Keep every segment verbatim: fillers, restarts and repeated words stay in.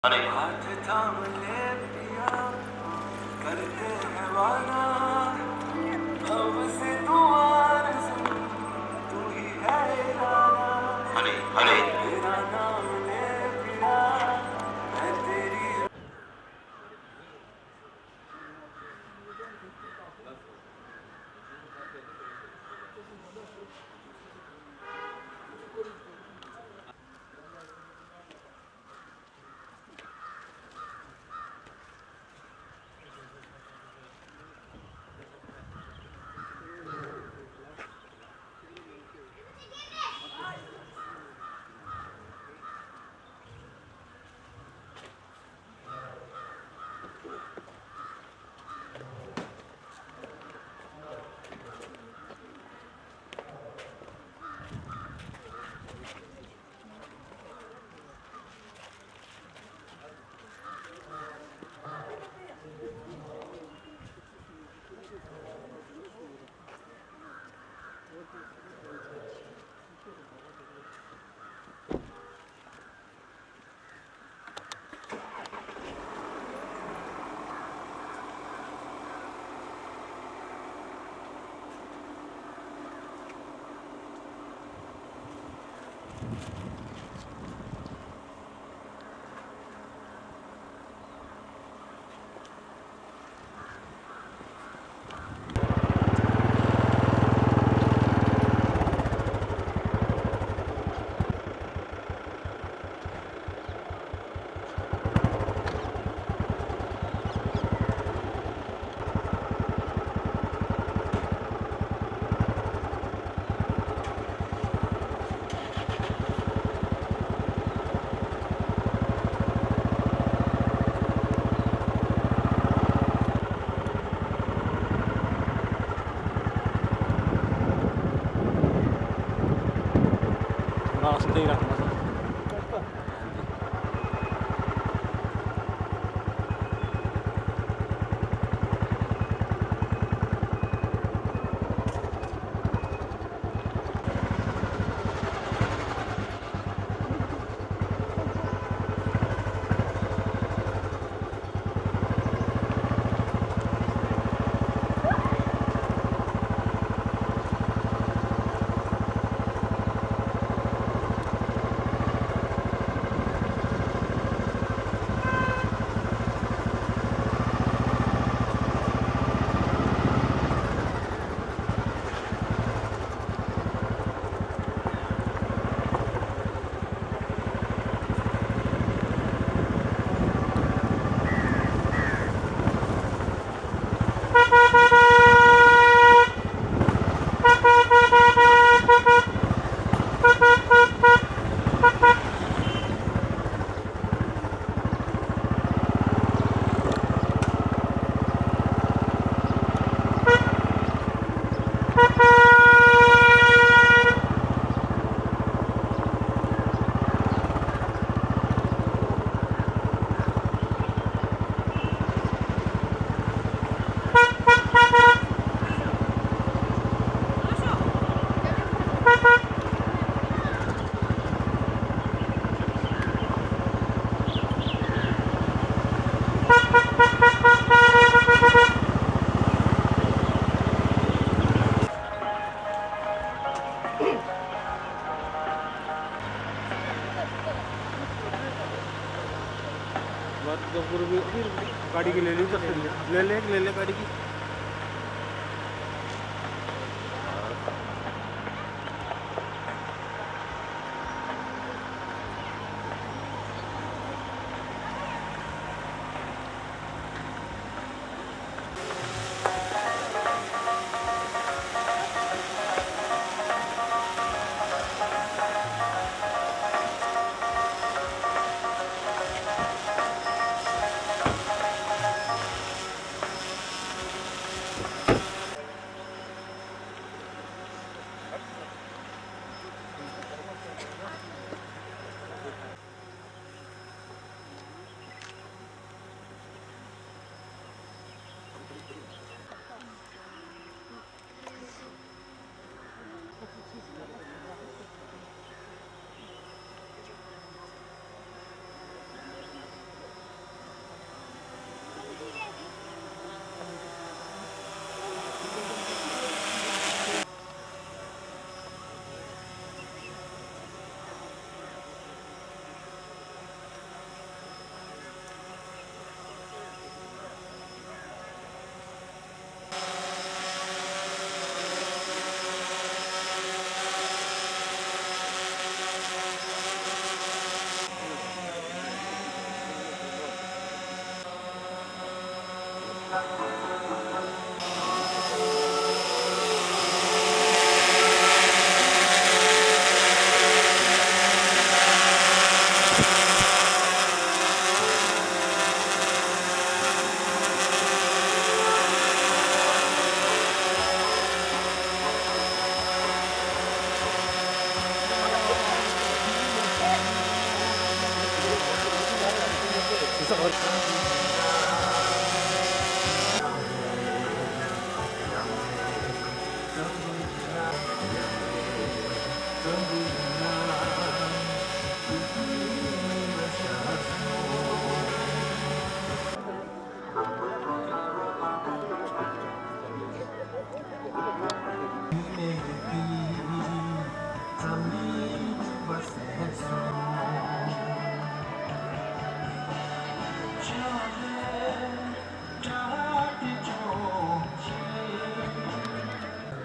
हाथ थाम ले पिया, करते हैं वादा, अब से तू आरज़ू, तू ही है इरादा। तेरा नाम ले पिया, मैं तेरी गाड़ी की ले ली तो फिर ले ले, ले ले गाड़ी की।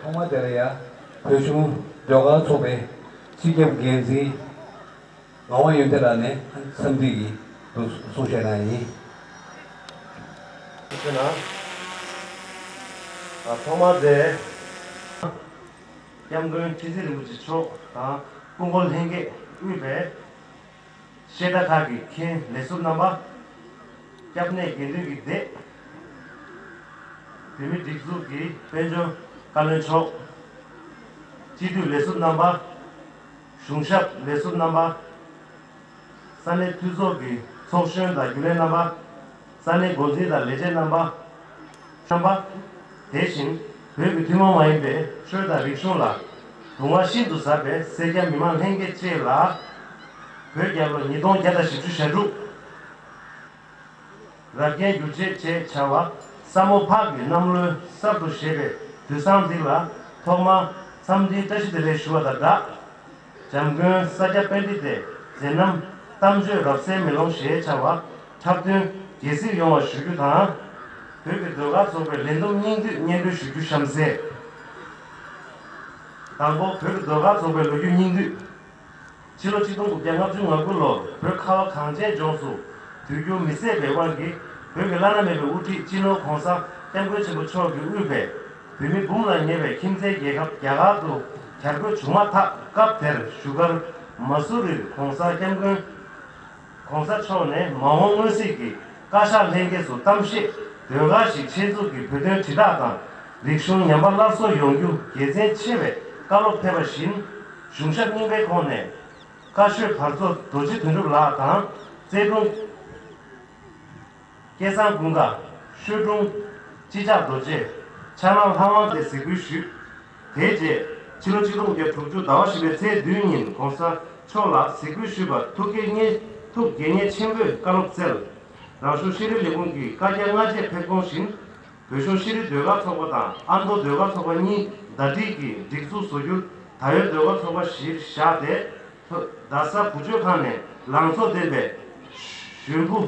ཐོག་མ་དེ་ལ་ཡ། བོད་གཞུང་ཟློས་གར་ཚོགས་པའི་སྤྱི་ཁྱབ་འགན་འཛིན་ངག་དབང་ཡོན་ཏན་ལགས་ནས་འཚམས་འདྲི་གི་གསུང་བཤད་གནང་ཡིན། ཐུགས་རྗེ་གནང་། ཨ། ཐོག་མར་དེ། སྐྱབས་མགོན་ཁྲི་ཟུར་རིན་པོ་ཆེ་མཆོག་དང་སྐུ་ངོ་ལྷན་རྒྱས་དབུས་པའི་བཤད་གྲྭ་ཁག་གི་མཁན་ལས་ཟུར་རྣམ་པ། སྐྱབས་གནས་དགེ་འདུན་གྱི་སྡེ། བོད་མིའི་སྒྲིག་འཛུགས་ཀྱི་དཔལ་འབྱོར་བཀའ་བློན་མཆོག་སྤྱི་འཐུས་ལས་ཟུར་རྣམ་པ། གཞུང་ཞབས་ལས་ཟུར་རྣམ་པ། ས་གནས་འཐུས་ཚོགས་ཀྱི་ཚོགས་གཞོན་དང་རྒྱུན་ལས་རྣམ་པ། ས་གནས་འགོ་འཛིན་དང་ལས་བྱེད་རྣམ་པ། རྣམ་པ། དེ་བཞིན་བོད་ཀྱི་ཐུན་མོང་མ་ཡིན་པའི་ཆོས་དང་རིག་གཞུང་ལ་དུང་བ་ཤིན་ཏུ་ཟབ་པའི་སེར་སྐྱ་མི་མང་ལྷན་རྒྱས་བཅས་ལ། བོད་རྒྱལ་ལོ་ཉིས་སྟོང་བརྒྱ་དང་བཞི་བཅུ་ཞེ་དྲུག་རབ་རྒྱན་འགྱུར་བཅོས་ཅེས་བྱ་བ་ས་མོ་ཕག་གི་གནམ་ལོའི་གསར་དུ་བཞད་པའི་དུས་བཟང་འདི་ལ་ཐོག་མར་འཚམས་འདྲིའི་བཀྲ་ཤིས་བདེ་ལེགས་ཞུ་བ་དང་སྦྲགས། འཇམ་མགོན་ས་སྐྱ་པཎྜི་ཏའི་མཛད་རྣམ་གཏམ་བརྗོད་རབ་གསལ་མེ་ལོང་ཞེས་བྱ་བ་འཁྲབ་སྟོན་རྒྱས་གཟིགས་ཡོང་བ་ཞུ་རྒྱུ་དང་། བོད་ཀྱི་ཟློས་གར་ཚོགས་པའི་ལས་བསྡོམས་སྙིང་བསྡུས་སྙན་སྒྲོན་ཞུ་རྒྱུ་གཤམ་གསལ། དང་པོ། བོད་ཀྱི་ཟློས་གར་ཚོགས་པའི་ལོ་རྒྱུས་སྙིང་བསྡུས། ཕྱི་ལོ་ཆིག་སྟོང་དགུ་བརྒྱ་ལྔ་བཅུ་ང་དགུ་ལོར་བོད་ཁ་བ་གངས་ཅན་ལྗོངས་སུ་དུས་འགྱུར་མི་བཟད་པའི་དབང་གིས་བོད་ཀྱི་བླ་ན་མེད་པའི་དབུ་ཁྲིད་སྤྱི་ནོར་༧གོང་ས་༧སྐྱབས་མགོན་ཆེན་པོ་མཆོག་གིས་དབུས་པའི་བོད་མི་འབུམ་ལ་ཉེ་བའི་ཁྱིམ་མཚེས་རྒྱལ་ཁབ་རྒྱ་གར་དུ་གྱར་འགོད་བྱུང་མ་ཐག་སྐབས་དེར་བཞུགས་སྒར་མ་སུ་རིར་༧གོང་ས་༧སྐྱབས་མགོན་༧གོང་ས་མཆོག་ནས་མ་འོངས་མངོན་གཟིགས་ཀྱི་བཀའ་ཤག་ལྷན་རྒྱས་སུ་གཏམ་བཤད་ཟློས་གར་ཞིག་ཆེད་འཛུགས་ཀྱིས་བོད་དོན་དྲིལ་བསྒྲགས་དང་རིག་གཞུང་ཉམས་པ་སླར་གསོ་ཡོང་རྒྱུ་དགེ་མཚན་ཆེ་བའི་བཀའ་སློབ་ཕེབས་པ་བཞིན། གཞུང་ཞབས་རྙིང་པའི་ཁོངས་ནས་བཀའ་ཤོད་བར་མཚོ་རྡོ་རྗེ་དོན་གྲུབ་ལགས་དང་རྩེ་དྲུང་སྐལ་བཟང་ཀུན་དགའ། ཤོད་དྲུང་སྤྱི་ཁྱབ་རྡོ་རྗེ། ཕྱག་ན་ལྷ་དབང་དེ་གཟིགས་འབུལ་ཞུས། དེའི་རྗེས་ཕྱི་ལོ་ཆིག་སྟོང་དགུ་བརྒྱ་དྲུག་ཅུ་ཟླ་བ་བཞི་པའི་ཚེས་བདུན་ཉིན་༧གོང་ས་མཆོག་ལ་གཟིགས་འབུལ་ཞུས་པར་ཐུགས་བསྐྱེད་མཉེས་ཐུགས་དགྱེས་མཉེས་ཆེན་པོས་བཀའ་སློབ་སྩལ། རང་གཞུང་ཤེས་རིག་ལས་ཁུངས་ཀྱི་བཀའ་རྒྱ་སྔ་རྗེས་ཕེབས་དགོངས་བཞིན། བོད་གཞུང་ཤེས་རིག་ཟློས་གར་ཚོགས་པ་དང་ཨ་མདོ་ཟློས་གར་ཚོགས་པ་གཉིས་ཟླ་སྒྲིལ་གྱིས་སྒྲིག་འཛུགས་བཟོ་རྒྱུར་ད་ཡོད་ཟློས་གར་ཚོགས་པ་གཞིར་བཞག་སྟེ། རྡ་ས་བུ་བཅོལ་ཁང་ནས་ལང་ཚོ་ལྡན་པའི་གཞོན་བུ།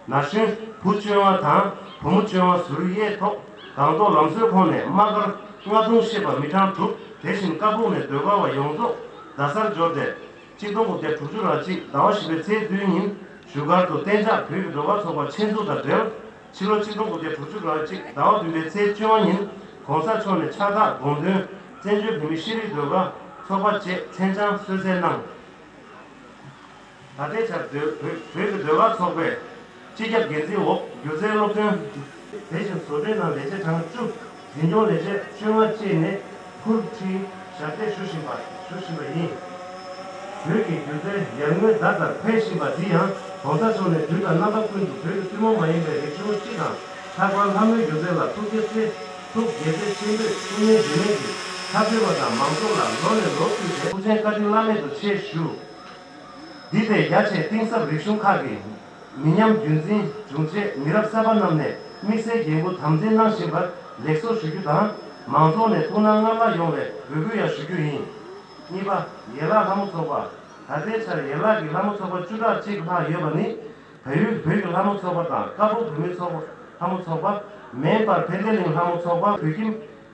ན་གཞོན་བུ་བཅོ་ལྔ་དང་བུ་མོ་བཅོ་ལྔ་ཟུར་དབྱེའི་ཐོག་སྒང་ཏོག་ལམ་བཟོའི་ཁོངས་ནས་དམག་སྒར་རྔ་རྡུང་བཤད་པ་མི་གྲངས་དྲུག་དེ་བཞིན་ཀ་སྦུག་ནས་ཟློས་གར་བ་ཡོངས་རྫོགས་རྡ་སར་འབྱོར་ཏེ། ཆིག་སྟོང་དགུ་བརྒྱ་དྲུག་ཅུ་རེ་གཅིག་ཟླ་བ་བཞི་པའི་ཚེས་བདུན་ཉིན་བཞུགས་སྒར་དུ་གཏན་འཇགས་བོད་ཀྱི་ཟློས་གར་ཚོགས་པ་ཆེད་འཛུགས་དང་འབྲེལ། ཕྱི་ལོ་ཆིག་སྟོང་དགུ་བརྒྱ་དྲུག་ཅུ་རེ་གཅིག་ཟླ་བ་བདུན་པའི་ཚེས་བཅོ་ལྔ་ཉིན་༧གོང་ས་མཆོག་ནས་ཕྱག་རྟགས་དགོངས་དོན་བཙན་བྱོལ་བོད་མིའི་ཤེས་རིག་ཟློས་གར་ཚོགས་པ་ཅེས་མཚན་བྱང་གསོལ་སྩལ་གནང་། ད་ལྟའི་ཆར་བོད་བོད་བོད་ཀྱི་ཟློས་གར་ཚོགས་པའི་སྤྱི་ཁྱབ་འགན་འཛིན་འོག་སྒྱུ་རྩལ་སློབ་སྟོན། དེ་བཞིན་བཟོ་སྐྲུན་ནང་ལས་བྱེད་གྲངས་བཅུ། འཛིན་སྐྱོང་ལས་བྱེད་བཅོ་ལྔ་བཅས་ནས་ཕུར་ཁྲིད་ཞབས་སྟེགས་ཞུ་བཞིན་པ་ཞུ་བཞིན་པ་ཡིན། བོད་ཀྱི་སྒྱུ་རྩལ་ཡར་ངོའི་ཟླ་ལྟར་འཕེལ་བཞིན་པ་འདི་ཡང་༧གོང་ས་མཆོག་ནས་དུས་དང་རྣམ་པ་ཀུན་ཏུ་བོད་ཀྱི་ཐུན་མོང་མ་ཡིན་པའི་རིག་གཞུང་སྤྱི་དང་ལྷག་པར་ལྷ་མོའི་སྒྱུ་རྩལ་ལ་ཐུགས་དགྱེས་ཚེ་ཐུགས་དགྱེས་ཚད་ཆེན་པོས་ཐུགས་སྣང་འདྲེས་མེད་ཀྱིས་འཁྲབ་ཁྲིད་པ་དང་མང་ཚོགས་ལ་ལོ་ནས་ལོ་བརྒྱུད་དེ་ཐུགས་ཆེན་བཀའ་དྲིན་བླ་མེད་དུ་ཆེ་ཞུ། འདི་ལྟའི་རྒྱ་ཆེའི་གཏིང་ཟབ་རིག་གཞུང་ཁག་གི་མི་ཉམས་རྒྱུན་འཛིན་བྱུང་ཆེད་མི་རབས་གསར་པ་རྣམས་ནས་དམིགས་བསལ་འགན་འཁུར་དམ་འཛིན་གནང་བཞིན་པར་ལེགས་གསོ་ཞུ་རྒྱུ་དང་། མང་ཚོགས་ནས་ཐུགས་སྣང་སྔར་ལྷག་ཡོང་བའི་འབོད་སྐུལ་ཡང་ཞུ་རྒྱུ་ཡིན། གཉིས་པ། ཡན་ལག་ལྷ་མོ་ཚོགས་པ། ད་ལྟའི་ཆར་ཡན་ལག་གི་ལྷ་མོ་ཚོགས་པ་བཅུ་ཕྲག་གཅིག་ལྷག་ཡོད་པ་ནི། བལ་ཡུལ་བོད་ཀྱི་ལྷ་མོ་ཚོགས་པ་དང་ཀ་སྦུག་བོད་མིའི་ཚོགས་པ་ལྷ་མོ་ཚོགས་པ། མེ་འབར་ཕན་བདེ་གླིང་ལྷ་མོ་ཚོགས་པ། བོད་ཁྱིམ་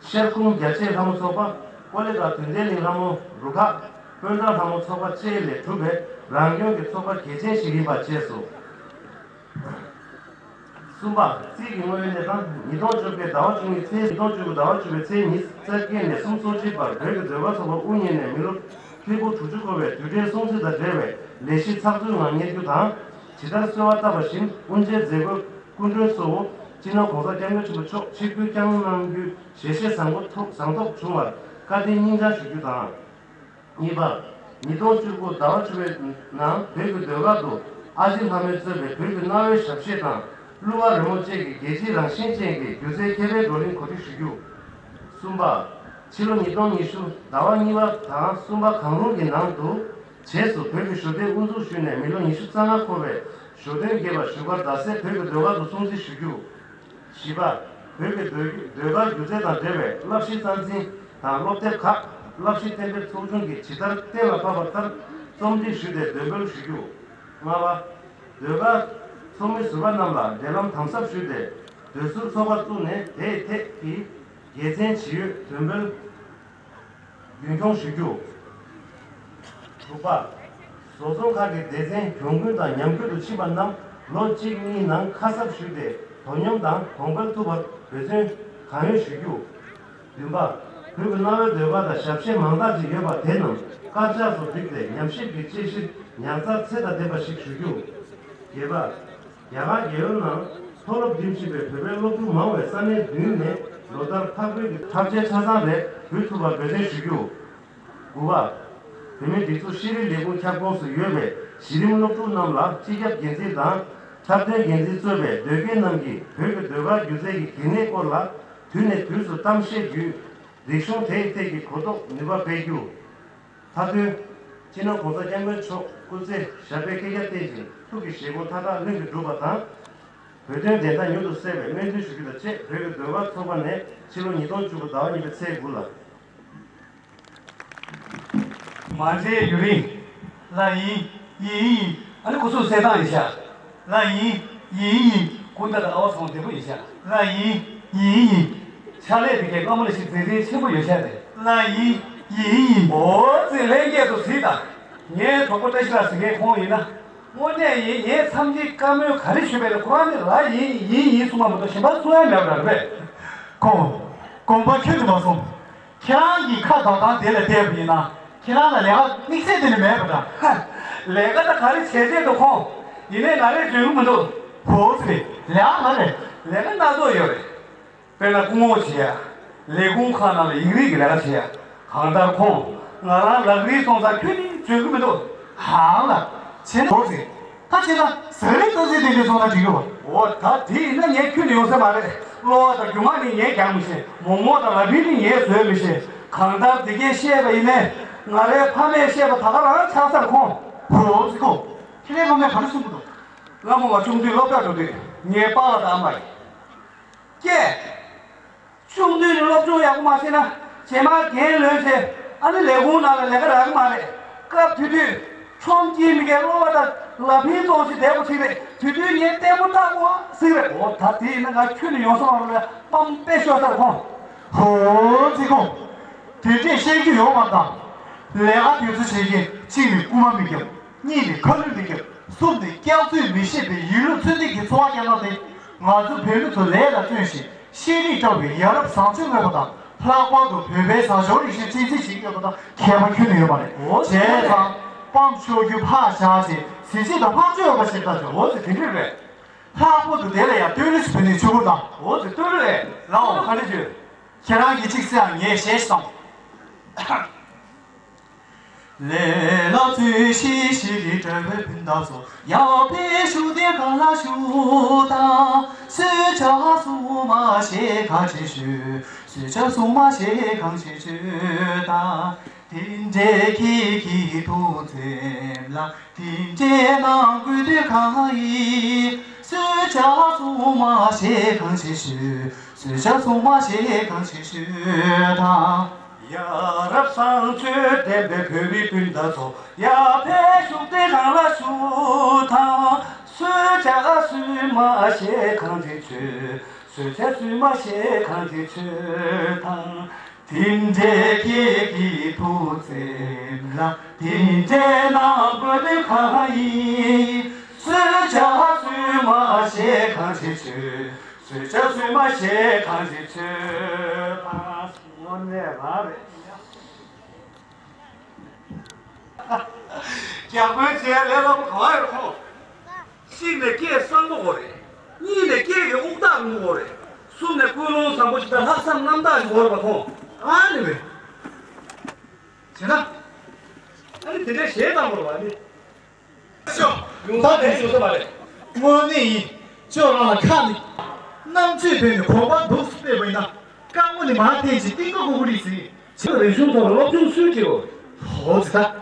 ཤར་ཁུང་རྒྱ་ཆེའི་ལྷ་མོ་ཚོགས་པ། ཀོ་ལི་གྷལ་དུན་ལྡན་གླིང་ལྷ་མོ་རུ་ཁག་དཔོན་གྲྭ་ལྷ་མོ་ཚོགས་པ་བཅས་ལས་གྲུབ་པའི་རང་སྐྱོང་གི་ཚོགས་པ་གལ་ཆེན་ཞིག་ཡིན་པ་བཅས་སོ། གསུམ་པ། རྩིས་ཀྱི་དངོས་ཡོད་གནས་སྟངས། ཉིས་སྟོང་བཅོ་བརྒྱད་ཟླ་བ་བཅུ་གཉིས་ཚེས། ཉིས་སྟོང་བཅུ་དགུ་ཟླ་བ་བཅུ་པའི་ཚེས་ཉི་ཤུ་རྩ་བརྒྱད་ནས་གསུམ་སོ་གཅིག་བར་བོད་ཀྱི་ཟློས་གར་ཚོགས་པ་དབུ་བརྙེས་ནས་མི་ལོ་ཧྲིལ་པོ་དྲུག་ཅུ་འཁོར་བའི་དུས་དྲན་སྲུང་བརྩི་དང་འབྲེལ་བའི་ལས་གཞི་ཚགས་ཚུད་ངང་གཉེར་རྒྱུ་དང་། ཇི་ལྟར་གསོལ་བ་བཏབ་པ་བཞིན་དབུ་འབྱེད་མཛད་སྒོའི་སྐུ་མགྲོན་གཙོ་བོ་སྤྱི་ནོར་༸གོང་ས་༸སྐྱབས་མགོན་ཆེན་པོ་མཆོག་ཆིབས་བསྒྱུར་བསྐྱངས་གནང་རྒྱུའི་ཞལ་བཞེས་བཟང་པོ་ཐོག་བཟང་ཐོག་བྱུང་བར་བཀའ་དྲིན་སྙིང་བཅངས་ཞུ་རྒྱུ་དང་། གཉིས་པ། ཉིས་སྟོང་བཅུ་དགུ་ཟླ་བ་བཅུ་པའི་ནང་བོད་ཀྱི་ཟློས་གར་དུ་ཨ་ཕྱི་ལྷ་མོས་གཙོས་པའི་བོད་ཀྱི་གནའ་བོའི་ཞབས་གཞས་དང་གླུ་བ་རོལ་མོ་བཅས་ཀྱི་རྒྱལ་སྤྱིའི་རང་བཞིན་ཅན་གྱི་སྒྱུ་རྩལ་ཁྱད་པར་བགྲོ་གླེང་གོ་སྒྲིག་ཞུ་རྒྱུ། གསུམ་པ། ཕྱི་ལོ་ཉིས་སྟོང་ཉི་ཤུ་ཟླ་བ་གཉིས་པ་དང་གསུམ་པ་གང་རུང་གི་ནང་དུ་རྗེས་སུ་བོད་ཀྱི་ཞབས་བརྟན་དབུ་འཛུགས་ཞུས་ནས་མི་ལོ་ཉི་ཤུ་རྩ་ལྔ་འཁོར་བའི་ཞོ་སྟོན་རྒྱས་པ་བཞུགས་སྒར་རྡ་སའི་བོད་ཀྱི་ཟློས་གར་དུ་སྲུང་བརྩི་ཞུ་རྒྱུ། བཞི་པ། བོད་ཀྱི་ཟློས་ཟློས་གར་སྒྱུ་རྩལ་དང་འབྲེལ་བའི་བསླབ་གཞིའི་རྩ་འཛིན་དང་སློབ་དེབ་ཁག་བསླབ་གཞི་གཏན་འབེབས་ཚོགས་ཆུང་གིས་ཇི་ལྟར་གཏན་ལ་ཕབ་པ་ལྟར་རྩོམ་སྒྲིག་ཞུས་ཏེ་འདོན་སྤེལ་ཞུ་རྒྱུ། ལྔ་པ། ཟློས་གར་ཚོགས་མི་ཟུར་པ་རྣམས་ལ་འབྲེལ་ལམ་དམ་ཟབ་ཞུས་ཏེ་ཟློས་ཟུར་ཚོགས་པ་བཙུགས་ནས་དེའི་ཐད་ཀྱི་དགེ་མཚན་ཇི་ཡོད་འདོན་སྤེལ་རྒྱུན་འཁྱོངས་ཞུ་རྒྱུ། དྲུག་པ། བཟོ་ཚོང་ཁག་གི་སྡེ་ཚན་གྱོང་གུན་དང་ཉམས་རྒུད་དུ་ཕྱིན་པ་རྣམས་ལོ་གཅིག་གཉིས་ནང་ཁ་གསབ་ཞུས་ཏེ་དོ་སྙོམས་དང་གོང་འཕེལ་ཐུབ་པར་འབད་བརྩོན་གང་ཡོད་ཞུ་རྒྱུ། བདུན་པ། བོད་ཀྱི་གནའ་བོའི་ཟློས་གར་དང་ཞབས་གཞས་མང་དག་ཅིག་ཡོད་པ་དེ་རྣམས་དཀར་ཆག་ཏུ་བསྒྲིགས་ཏེ་ཉམས་ཞིབ་ཀྱི་དཔྱད་གཞིར་ཉར་ཚགས་ཚད་དང་ལྡན་པ་ཞིག་ཞུ་རྒྱུ། བརྒྱད་པ། རྒྱ་གར་རྒྱལ་ཡོངས་ནང་མཐོ་སློབ་འགྲིམ་བཞིན་པའི་བོད་པའི་སློབ་ཕྲུག་མང་བས་ས་གནས་བདུན་ནས་ལོ་ལྟར་འཕགས་བོད་ཀྱི་འཁྲབ་ཆས་ཆ་ཚང་རེ་འབུལ་ཐུབ་པར་འབད་བརྩོན་ཞུ་རྒྱུ། དགུ་པ། བོད་མིའི་སྒྲིག་འཛུགས་ཤེས་རིག་ལས་ཁུངས་ཁྱབ་ཁོངས་སུ་ཡོད་པའི་གཞི་རིམ་སློབ་ཕྲུག་རྣམས་ལ་སྤྱི་ཁྱབ་འགན་འཛིན་དང་འཁྲབ་སྟོན་འགན་འཛིན་གཙོས་པའི་ཟློས་དགེ་རྣམས་ཀྱིས་བོད་ཀྱི་ཟློས་གར་སྒྱུ་རྩལ་གྱི་གལ་གནད་སྐོར་ལ་དུས་ནས་དུས་སུ་གཏམ་བཤད་བརྒྱུད་རིག་གཞུང་དེ་ཡི་ཐད་ཀྱི་གོ་རྟོགས་ནུས་པ་སྤེལ་རྒྱུ། མཐའ་དོན། སྤྱི་ནོར་༸གོང་ས་༸སྐྱབས་མགོན་མཆོག་སྐུ་ཚེ་ཞབས་པད་བསྐལ་བརྒྱར་བརྟན་ཅིང་ཐུགས་ཀྱི་བཞེད་དགོངས་མཐའ་དག་ལྷུན་གྱིས་འགྲུབ་པ་དང་། བོད་དོན་བདེན་མཐའ་མྱུར་དུ་གསལ་བའི་སྨོན་འདུན་ཞུ་རྒྱུ་དང་བཅས་བོད་ཀྱི་ཟློས་གར་ཚོགས་པ་ནས་ཕྱི་ལོ་ཉིས་སྟོང་བཅུ་དགུ་ཟླ་བ་གཉིས་པའི་ཚེས་དགུ་ལ། མ་མཇལ་ཡུན་རིང་། ལགས་ཡིན། ཡིན་ཡིན། ཨ་ནི་སྐུ་གཟུགས་གསལ་ཐང་ཡིན་ཤག་ལགས་ཡིན། ཡིན་ཡིན། སྐུ་ཟླ་དང་ཨ་བ་ཚང་བདེ་པོ་ཡིན་ཤག་ལགས་ཡིན། ཡིན་ཡིན། ཕྱག་ལས་དེ་གའི་སྔ་མོ་ལ་ཞིག་མཛད་འཕྲིན་ཆེན་པོ་ཡོད་ཤག་རེད། ལགས་ཡིན། ཡིན་ཡིན། འོ་ཙི་ལྷན་རྒྱས་ཚོ་གཟིགས་དང་། ངའི་གྲོགས་པོ་བཀྲ་ཤིས་ལགས་ཟེར་མཁན་ཁོང་ཡིན་ན། དངོས་གནས་ཡིན། ངས་མཚམས་གཅིག་བཀའ་མོལ་ག་རེ་ཞུས་པ་ཡིན་ན་ཁོ་རང་ནི་ལགས་ཡིན་ཡིན་ཡིན་གསུངས་པ་མ་གཏོགས་གཞན་པ་གསུང་ཡ་མེད་པ་འདྲ་རེད་པས། ཁོང་། དགོངས་པ་ཁྱོན་དུ་མ་སོང་། ཁྱེད་རང་གི་ཁ་འདོན་སྟངས་དེ་ལ་བལྟས་པ་ཡིན་ན་ཁྱེད་རང་ལ་ལས་ཀ་དམིགས་བསལ་དེ་ནི་མེད་པ་འདྲ། ཧ། ལས་ཀ་ད་ག་རེ་བྱས་བྱས་འདུག་ཁོང་། ཡིན་ནའི་ང་རས་འཇོན་གི་མི་འདུག་ཧོ་ཙི། ལས་ཀ་ག་རེ། ལས་ཀ་སྣ་ཚོགས་ཡོད་རེད། དཔེར་ན་སྐུ་ངོ་བྱེད་ཡ། ལས་ཁུངས་ཁག་ནང་ལ་ཡིག་རིགས་ཀྱི་ལས་ཀ་བྱེད་ཡ། གང་ལྟར་ཁོང་ང་རང་ལག་རིལ་སོང་ཙང་ཁྱོན་ནས་འཇོན་གི་མི་འདུག་ཧང་ལ། བྱས་ན་ཧོ་ཙི། ད་བྱས་ན་ཟ་རིགས་སྟོབས་ཆེན་དེ་འདྲ་སོང་ན་འགྲིག་གི་བ། འོ་ད་དེ་ཡིན་ན་ངས་ཁྱོན་ནས་ཡོང་ས་མ་རེད། གློ་བ་དང་རྒྱུ་མ་ནི་ངས་རྒྱག་མི་ཤེས། མོག་མོག་དང་ལ་ཕིང་ནི་ངས་བཟོས་མི་ཤེས། གང་ལྟར་དེ་གས་བཤད་པ་ཡིན་ནས་ང་རའི་ཕ་མས་བཤད་པ་ད་ག་རང་ཆགས་སར་ཁོང་། ཧོ་ཙི་ཁོ། ཁྱེད་རའི་ཕ་མས་ག་རེ་གསུང་གི་འདུག་ལྷ་མོ་བ་ཆུང་དུས་སློབ་གྲྭར་འགྲོ་དུས་ངའི་པཱ་ལགས་དང་ཨ་མ་ཡིན། ཀྱེ། ཆུང་དུས་ནས་སློབ་སྦྱོང་ཡག་པོ་མ་བྱས་ན་རྗེས་མ་རྒན་ལོན་བྱས་ཨ་ནི་ལས་ཁུངས་ནང་ལ་ལས་ཀ་རག་གི་མ་རེད། སྐབས་དེ་དུས་ཁྲོམ་དཀྱིལ་མི་སྒེར་གློ་བ་དང་ལ་ཕིང་བཙོང་ཞིག་བསྡད་པ་ཞིག་རེད། དེ་དུས་ངས་ལྟད་མོ་ལྟ་དགོས་ཟིག་རེད། འོ་ད་དེ་ཡིན་ན་ང་ཁྱོན་ནས་ཡོང་ས་མ་རེད། པམ་དཔེ་ཤོར་སར་ཁོང་། ཧོ་ཙི་ཁོང་། དེ་འདྲས་བཤད་རྒྱུ་ཡོད་མ་རེད་ད། ལས་ཀ་དུས་ཚོད་བྱེད་མཁན་གཅིག་ནི་རྐུ་མ་མི་རྒྱབ། གཉིས་ནི་ཁ་ལུད་མི་རྒྱབ། གསུམ་ནི་སྐྱག་རྫུན་མི་བཤད་པའི་ཡིན་ལུགས་ཚུལ་ལྡན་གྱི་འཚོ་བ་བསྐྱལ་གནང་སྟེ། ང་ཚོ་བོད་མི་ཚོ་ལས་ལ་བརྩོན་ཞིང་ཤེས་རིག་བཀྲ་བའི་ཡ་རབས་བཟང་སྤྱོད་མངོན་པ་དང་། ལྷག་པར་དུ་བོད་པའི་བཟའ་འབྱོར་རིག་གཞུང་གཅེས་འཛིན་བྱེད་ཀྱི་ཡོད་པ་དང་ཁྱད་པར་ཁྱོན་ནས་ཡོད་པ་རེད། འོ་བྱས་ཙང་དཔལ་འབྱོར་རྒྱུ་ཕར་བཞག་ཅིང་གཟི་བརྗིད་དང་བང་མཛོད་ཡོད་པ་ཞིག་ལྟ་ཅོག་འོ་ཙི་དེ་འདྲས་རེད། ལྷག་པར་དུ་དེ་ལ་ཡང་སྟོད་ལུས་སུ་བུད་ནས་ཆུ་བུར་དང་། འོ་ཙི་སྟོད་ལུས་རེད། ལའོ་ག་འདྲས་བྱོས། ཁྱེད་རང་གིས་གཅིག་གསན་ཨ། ངས་གཞས་ཤིག་བཏང་། ལས་ལ་བརྩོན་ཞིང་ཤེས་རིག་བཀྲ་བའི་སྤུན་ཟླ་ཚོ། ཡར་ཕེབས་ཤོག་དེ་སྒང་ལ་བཞུགས་དང་། གསོལ་ཇ་གསུང་མ་བྱེད་གང་ཅི་ཞུ། གསོལ་ཇ་གསུང་མ་བྱེད་གང་ཅི་ཞུ་དང་། དེ་འདྲའི་ཁྱེད་ཀྱི་ཐུགས་སེམས་ལ་དེ་འདྲའི་གནང་དགོས་དུས་གང་ཡིན། གསོལ་ཇ་གསུང་མ་བྱེད་གང་ཅི་ཞུ། གསོལ་ཇ་གསུང་མ་བྱེད་གང་ཅི་ཞུ་དང་། ཡ་རབས་བཟང་སྤྱོད་ལྡན་པའི་བོད་རིགས་སྤུན་ཟླ་ཚོ། ཡར་ཕེབས་ཤོག་དེ་སྒང་ལ་བཞུགས་དང་། གསོལ་ཇ་གསུང་མ་བྱེད་གང་ཅི་ཞུ། གསོལ་ཇ་གསུང་མ་བྱེད་གང་ཅི་ཞུ་དང་། དེ་འདྲའི་ཁྱེད་ཀྱི་ཐུགས་སེམས་ལ་དེ་འདྲའི་གནང་དགོས་དུས་གང་ཡིན། གསོལ་ཇ་གསུང་མ་བྱེད། གང་ཞིག་བྱོས། བཟོད་བྱ་བཟོད་མ་ཞེས་གང་ཞིག་བྱོས། དངོས་གནས་རང་རེད། རྒྱ་དཔོན་བྱས་ལས་སླ་པོ་ག་བ་ཡོད་ཁོང་། གཅིག་ནས་སྐད་གསང་པོ་དགོས་རེད། གཉིས་ནས་སྐད་ཀྱི་དབུགས་ཐག་ཉུང་དགོས་རེད། གསུམ་ནས་ཀུན་སློང་བཟང་པོ་ཞིག་དང་ལྷག་བསམ་རྣམ་དག་ཞིག་དགོས་རེད་པ་ཁོང་། ཨ་ནི་བས། བྱས་ན། ཨ་ནི་དེ་འདྲའི་གཞས་བཏང་དགོས་རེད་པ་ཨ་ནི། ཤོ། ད་དེ་ཞུ་ས་མ་རེད། དངོས་གནས་ཡིན། ཅོ་རང་ལ་ཁ་ནི། རྣམ་དཔྱོད་བོད་ནི་གོམ་པ་འདུག་སེ་སྤེལ་བ་ཡིན་ན། རྐང་པ་ནི་མར་འཐེན་ཅིང་རྟིང་པ་ཀུ་ཀུ་རིགས་ཟིན། ཕྱི་རིག་གཞུང་ཐོག་ལ་སློབ་སྦྱོང་སུས་བྱེད་འོ། ཧོ་ཙི་ད།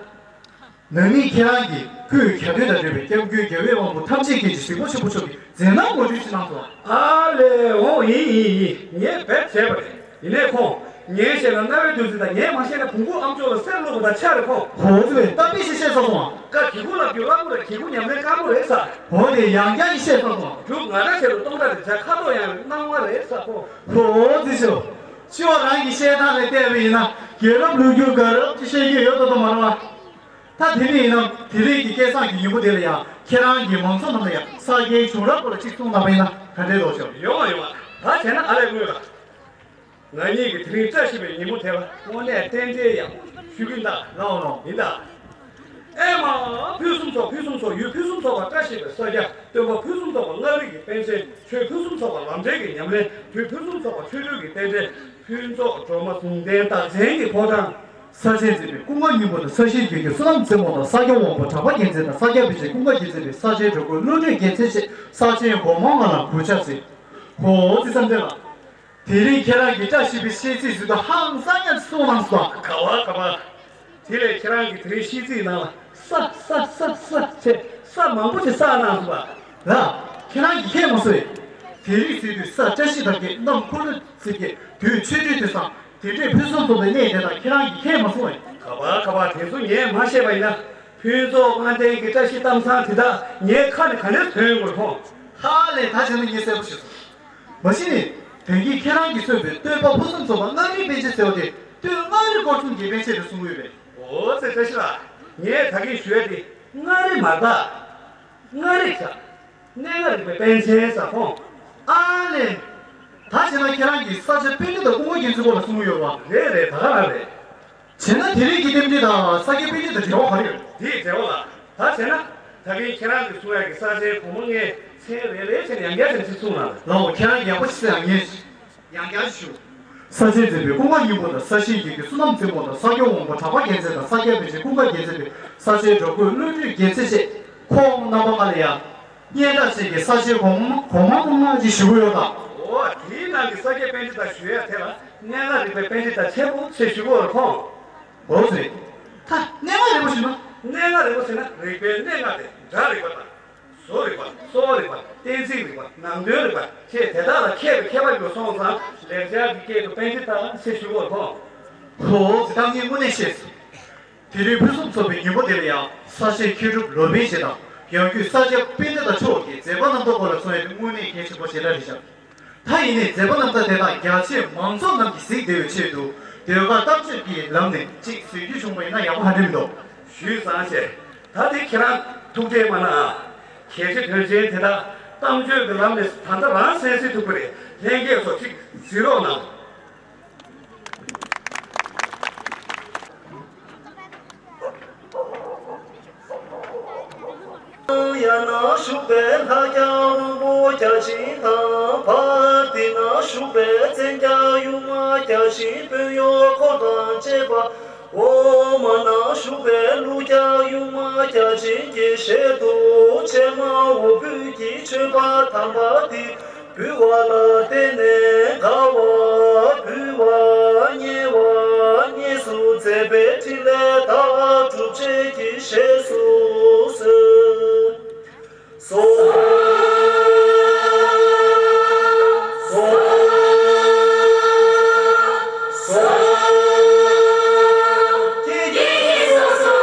ན་ནིང་ཁྱེད་རང་གིས་སྐུའི་གྱ་སྟོན་དང་འབྲེལ་བའི་སྐྱབས་མགོན་རྒྱལ་བའི་དབང་པོ་ཐམས་ཅད་མཁྱེན་ཅིང་གཟིགས་པ་ཆེན་པོ་མཆོག་གི་མཛད་རྣམ་ངོ་སྤྲོད་ཅིག་གནང་སོང་། ཨ་ལས་འོང་། ཡིན་ཡིན་ཡིན། ངས་བེད་བྱས་པ་རེད། ཡིན་ནའི་ཁོང་། ངས་བཤད་ན་རྣ་བའི་བདུད་རྩི་དང་། ངས་མ་བཤད་ན་བོང་ཀུ་ཨ་མཆོག་ལ་གསེར་བླུགས་པ་དང་ཆ་རེད་ཁོང་། ཧོ་ཙི་བས་ད་དཔེ་ཞིག་བཤད་ཚར་སོང་ཨ། ཀ་གི་གུ་ལབ་རྒྱུ་སླ་པོ་རེད། གི་གུ་ཉམས་ལེན་དཀའ་མོ་རེད་ས། འོ་དེ་ཡང་བསྐྱར་གྱིས་བཤད་ཚར་སོང་ཨ། རྒྱུ་ང་འདྲ་བྱས་ལ་སྟོང་འདྲ་རེད། བྱ་ཁ་དོག་ཡང་རེད། སྣང་བ་རེད་ས་ཁོང་། ཧོ་ཙི་ཤོ། ཅོ་རང་གི་བཤད་སྟངས་ལ་བལྟས་པ་ཡིན་ན་དགེ་སློབ་ལུག་རྒྱུ་དགའ་རབ་ཀྱི་བཤད་རྒྱུ་ཡོད་མདོག་མདོག་མ་རེད་བ། ད་དེ་རིང་ཡིན་ན་དེ་རིང་གི་སྐལ་བཟང་གི་ཉིན་མོ་དེ་ལ་ཡང་ཁྱེད་རང་གིས་མང་ཚོགས་རྣམས་ལ་ཡང་ས་སྐྱའི་བྱུང་རབས་སྐོར་ལ་ཅིག་གསུངས་གནང་པ་ཡིན་ན་ག་འདྲའི་ལོག་ཤོག་ཡོང་བ་ཡོང་བ། ད་བྱས་ན་ཨ་ལས་དངུལ་ལ། ང་གཉིས་ཀྱིས་དེ་རིང་བཀྲ་ཤིས་པའི་ཉིན་མོ་དེ་ལ་དངོས་གནས་རྟེན་འབྲེལ་ཡག་པོ་ཞུ་གི་ཡིན་ད། ལའོ་ལའོ། ཡིན་ད། ཨེ་མ། ཕུན་སུམ་ཚོགས། ཕུན་སུམ་ཚོགས། ཡུལ་ཕུན་སུམ་ཚོགས་པ་བཀྲ་ཤིས་པའི་ས་སྐྱ། སྟོན་པ་ཕུན་སུམ་ཚོགས་པ་མངའ་རིས་ཀྱི་པཎ་ཆེན། ཆོས་ཕུན་སུམ་ཚོགས་པ་ལམ་འབྲས་ཀྱི་ཉམས་ལེན། དུས་ཕུན་སུམ་ཚོགས་པ་ཆོས་སྤྲུལ་གྱི་རྟེན་འབྲེལ། ཕུན་ཚོགས་སྒྲོལ་མ་ཟུང་ལྡན་བདག་ཆེན་གྱི་ཕོ་བྲང་། ས་ཆེན་འཛིན་པའི་ཀུན་དགའ་སྙིང་པོ་དང་། ས་གཞིར་རྒྱུད་ཀྱི་བསོད་ནམས་རྩེ་མོ་དང་། ས་སྐྱ་དབང་པོ་གྲགས་པ་རྒྱལ་མཚན་དང་། ས་སྐྱ་པཎ་ཆེན་ཀུན་དགའ་རྒྱལ་མཚན་པའི་ས་ཆེན་སྒྲོལ་དཀར་བློ་གྲོས་རྒྱལ་མཚན་ཞེས་ས་ཆེན་སྒོ་མང་ལྔ་ལ་གུས་ཕྱག་འཚལ། ཧོ་ཙི་བསམ་གཏན་ལགས། དེ་རིང་ཁྱེད་རང་གིས་བཀྲ་ཤིས་པའི་ཤིས་ཚིག་ཟེར་དུས་ཧང་སང་ཉག་གསུངས་གནང་སོང་། ག་བ་ག་བ། དེ་ལས་ཁྱེད་རང་གིས་དེ་རིང་ཤིས་ཚིག་ནང་ལ་ས་ས་ས་ས་ཅེས་ས་མང་པོ་ཅིག་བསགས་གནང་སོང་བ། ལགས། ཁྱེད་རང་གིས་མཁྱེན་མ་སོང་ངས། དེ་རིང་ཟེར་དུས་ས་བཀྲ་ཤིས་དར་རྒྱས། གནམ་འཁོར་ལོ་རྩིབས་རྒྱས། དུས་ཆོས་སྤྲུལ་དུས་བཟང་། དེ་འདྲའི་ཕུན་སུམ་ཚོགས་པའི་གནས་དེ་དག་ཁྱེད་རང་གིས་མཁྱེན་མ་སོང་ངས། ག་བ་ག་བ། དེ་ཚོ་ངས་མ་ཤེས་པ་ཡིན་ན། ཕུན་ཚོགས་ལྔ་ལྡན་གྱི་བཀྲ་ཤིས་གཏམ་བཟང་དེ་དག་ངའི་ཁ་ནས་ག་ནས་ཐོན་དགོས་ཁོང་། ཧ་ལས། ད་བྱས་ན་ངས་གསལ་པོ་ཞུ་སོང་། མ་གཞི་ནས་དེང་གི་ཁྱེད་རང་གིས་གསུངས་པའི་སྟོན་པ་ཕུན་སུམ་ཚོགས་པ་མངའ་རིས་པཎ་ཆེན་ཟེར་བ་དེ་སྟོད་མངའ་རིས་སྐོར་གསུམ་གྱི་པཎ་ཆེན་དུ་གསུངས་ཡོད་པས། འོ་ཙི། བཀྲ་ཤིས་ལགས། ངས་ད་གིན་ཞུ་ཡ་དེ་མངའ་རིས་མ་རེད། མངའ་རིས་ཆགས། གནས་ལྔ་རིག་པའི་པཎ་ཆེན་ཟེར་ཁོང་། ཨ་ལས། ད་བྱས་ན་ཁྱེད་རང་གིས་ས་སྐྱ་པཎྜི་ཏ་ཀུན་དགའ་རྒྱལ་མཚན་སྐོར་ལ་གསུངས་ཡོད་པ། རེད་རེད། ད་ག་རང་རེད། བྱས་ན་དེ་རིང་གི་རྟེན་འབྲེལ་དང་ས་སྐྱ་པཎྜི་ཏ་འབྲེལ་བ་ག་རེ་ཡོད། དེའི་འབྲེལ་བ་ལ། ད་བྱས་ན། ད་གིན་ཁྱེད་རང་གིས་གསུང་ཡག་གི་ས་ཆའི་གོང་མ་ལྔའི་མཚན་རེ་རེ་བྱས་ནས་ཡང་བསྐྱར་ཅིག་གསུངས་གནང་། ལའོ། ཁྱེད་རང་ཡག་པོ་ཞིག་གསན་ཡག་ངས་ཡང་བསྐྱར་ཞུ། ས་ཆེན་འཛིན་པའི་ཀུན་དགའ་སྙིང་པོ་དང་། ས་གཞིར་རྒྱུད་ཀྱི་བསོད་ནམས་རྩེ་མོ་དང་། ས་སྐྱ་དབང་པོ་གྲགས་པ་རྒྱལ་མཚན་དང་། ས་སྐྱ་པཎ་ཆེན་ཀུན་དགའ་རྒྱལ་མཚན་པའི་ས་ཆེན་སྒྲོལ་དཀར་བློ་གྲོས་རྒྱལ་མཚན་ཞེས་ཁོང་རྣམ་པ་ལྔ་ལ་ཡང་སྙན་གྲགས་ཅན་གྱི་ས་ཆེན་གོང་གོང་མ་ཀུན་དགའ་ཅེས་ཞུ་གི་ཡོད་ད། འོ། དེའི་ནང་གི་ས་སྐྱ་པཎྜི་ཏ་ཞུ་ཡ་དེ་ལ་གནས་ལྔ་རིག་པའི་པཎྜི་ཏ་ཆེན་པོ་ཞེས་ཞུ་གི་ཡོད་རེད་ཁོང་། འོ་ཙི། ད་གནས་ལྔ་རིག་པ་ཞུ་ན། གནས་ལྔ་རིག་པ་ཟེར་ན་རིག་པའི་གནས་ལྔ་སྟེ། སྒྲ་རིག་པ་དང་། བཟོ་རིག་པ། གསོ་བ་རིག་པ། གཏན་ཚིགས་རིག་པ། ནང་དོན་རིག་པ་བཅས་དེ་དག་ལ་མཁས་པའི་མཁས་པ་ཡོད་སོང་ཙང་ལེགས་སྦྱར་གྱི་སྐད་དུ་པཎྜི་ཏ་ཞེས་ཞུ་བར་ཁོང་། ཧོ་ཙི། ད་ངས་དངོས་གནས་ཤེས་སོང་། དེ་རིང་ཕུན་སུམ་ཚོགས་པའི་ཉིན་མོ་འདི་ལ་ཡང་ས་ཆེན་མཁས་གྲུབ་ལོ་པཎ་ཞེས་དང་། ཡང་སྒོས་ས་སྐྱ་པཎྜི་ཏ་མཆོག་གི་མཛད་པ་རྣམ་ཐར་སྐོར་ལ་གསུང་ཡ་དེ་དངོས་གནས་གལ་ཆེན་པོ་ཞེ་དྲག་རེད་ཤག་ད་ཡིན་ནའི་མཛད་པ་རྣམ་ཐར་དེ་དག་རྒྱ་ཆེའི་མང་ཚོགས་རྣམས་ཀྱིས་གཟིགས་བདེ་བའི་ཆེད་དུ་ཟློས་གར་གཏམ་བརྗོད་ཀྱི་ལམ་ནས་ཅིག་བཟོ་རྒྱུ་བྱུང་བ་ཡིན་ན་ཡག་པོ་ཧ་འདྲ་མི་འདུག་ཞུས་ཙང་ཞེས། ད་དེ་ཁྱེད་རང་ཐུགས་ཁྲལ་མ་གནང་ཨ། གལ་ཆེ་དོན་ཆེན་དེ་དག་གཏམ་བརྗོད་ཀྱི་ལམ་ནས་ད་ལྟ་རང་གསན་གཟིགས་ཐུབ་ཀྱི་རེད། ལྷན་རྒྱས་ཚོ་ཅིག་གཟིགས་རོགས་གནང་། ཡར་ན་བཞུགས་པའི་ལྷ་བརྒྱ་དབང་པོ་བརྒྱ་བྱིན་དང་། བར་འདི་ན་བཞུགས་པའི་བཙན་བརྒྱ་ཡུམ་མ་བརྒྱ་བྱིན་དཔོན་གཡོག་འཁོར་དང་བཅས་པ། འོག་མ་ན་བཞུགས་པའི་ཀླུ་བརྒྱ་ཡུམ་མ་བརྒྱ་བྱིན་གྱི་ཞལ་དུ་ཕྱེ་མ་འོ་ཕུད་ཀྱི་མཆོད་པ་དམ་པ་འདི་འབུལ་བ་ལ་བརྟེན་ནས་དགའ་བ་འབུལ་བ་མཉེས་པ་མཉེས་སུ་མཛད་པའི་ཕྲིན་ལས་དག་སྒྲུབ་བྱེད་ཀྱི་ཞེས་སུ་གསོལ། སོ། སོ། སོ། ཀྱེ་ཀྱེ་སོ་སོ།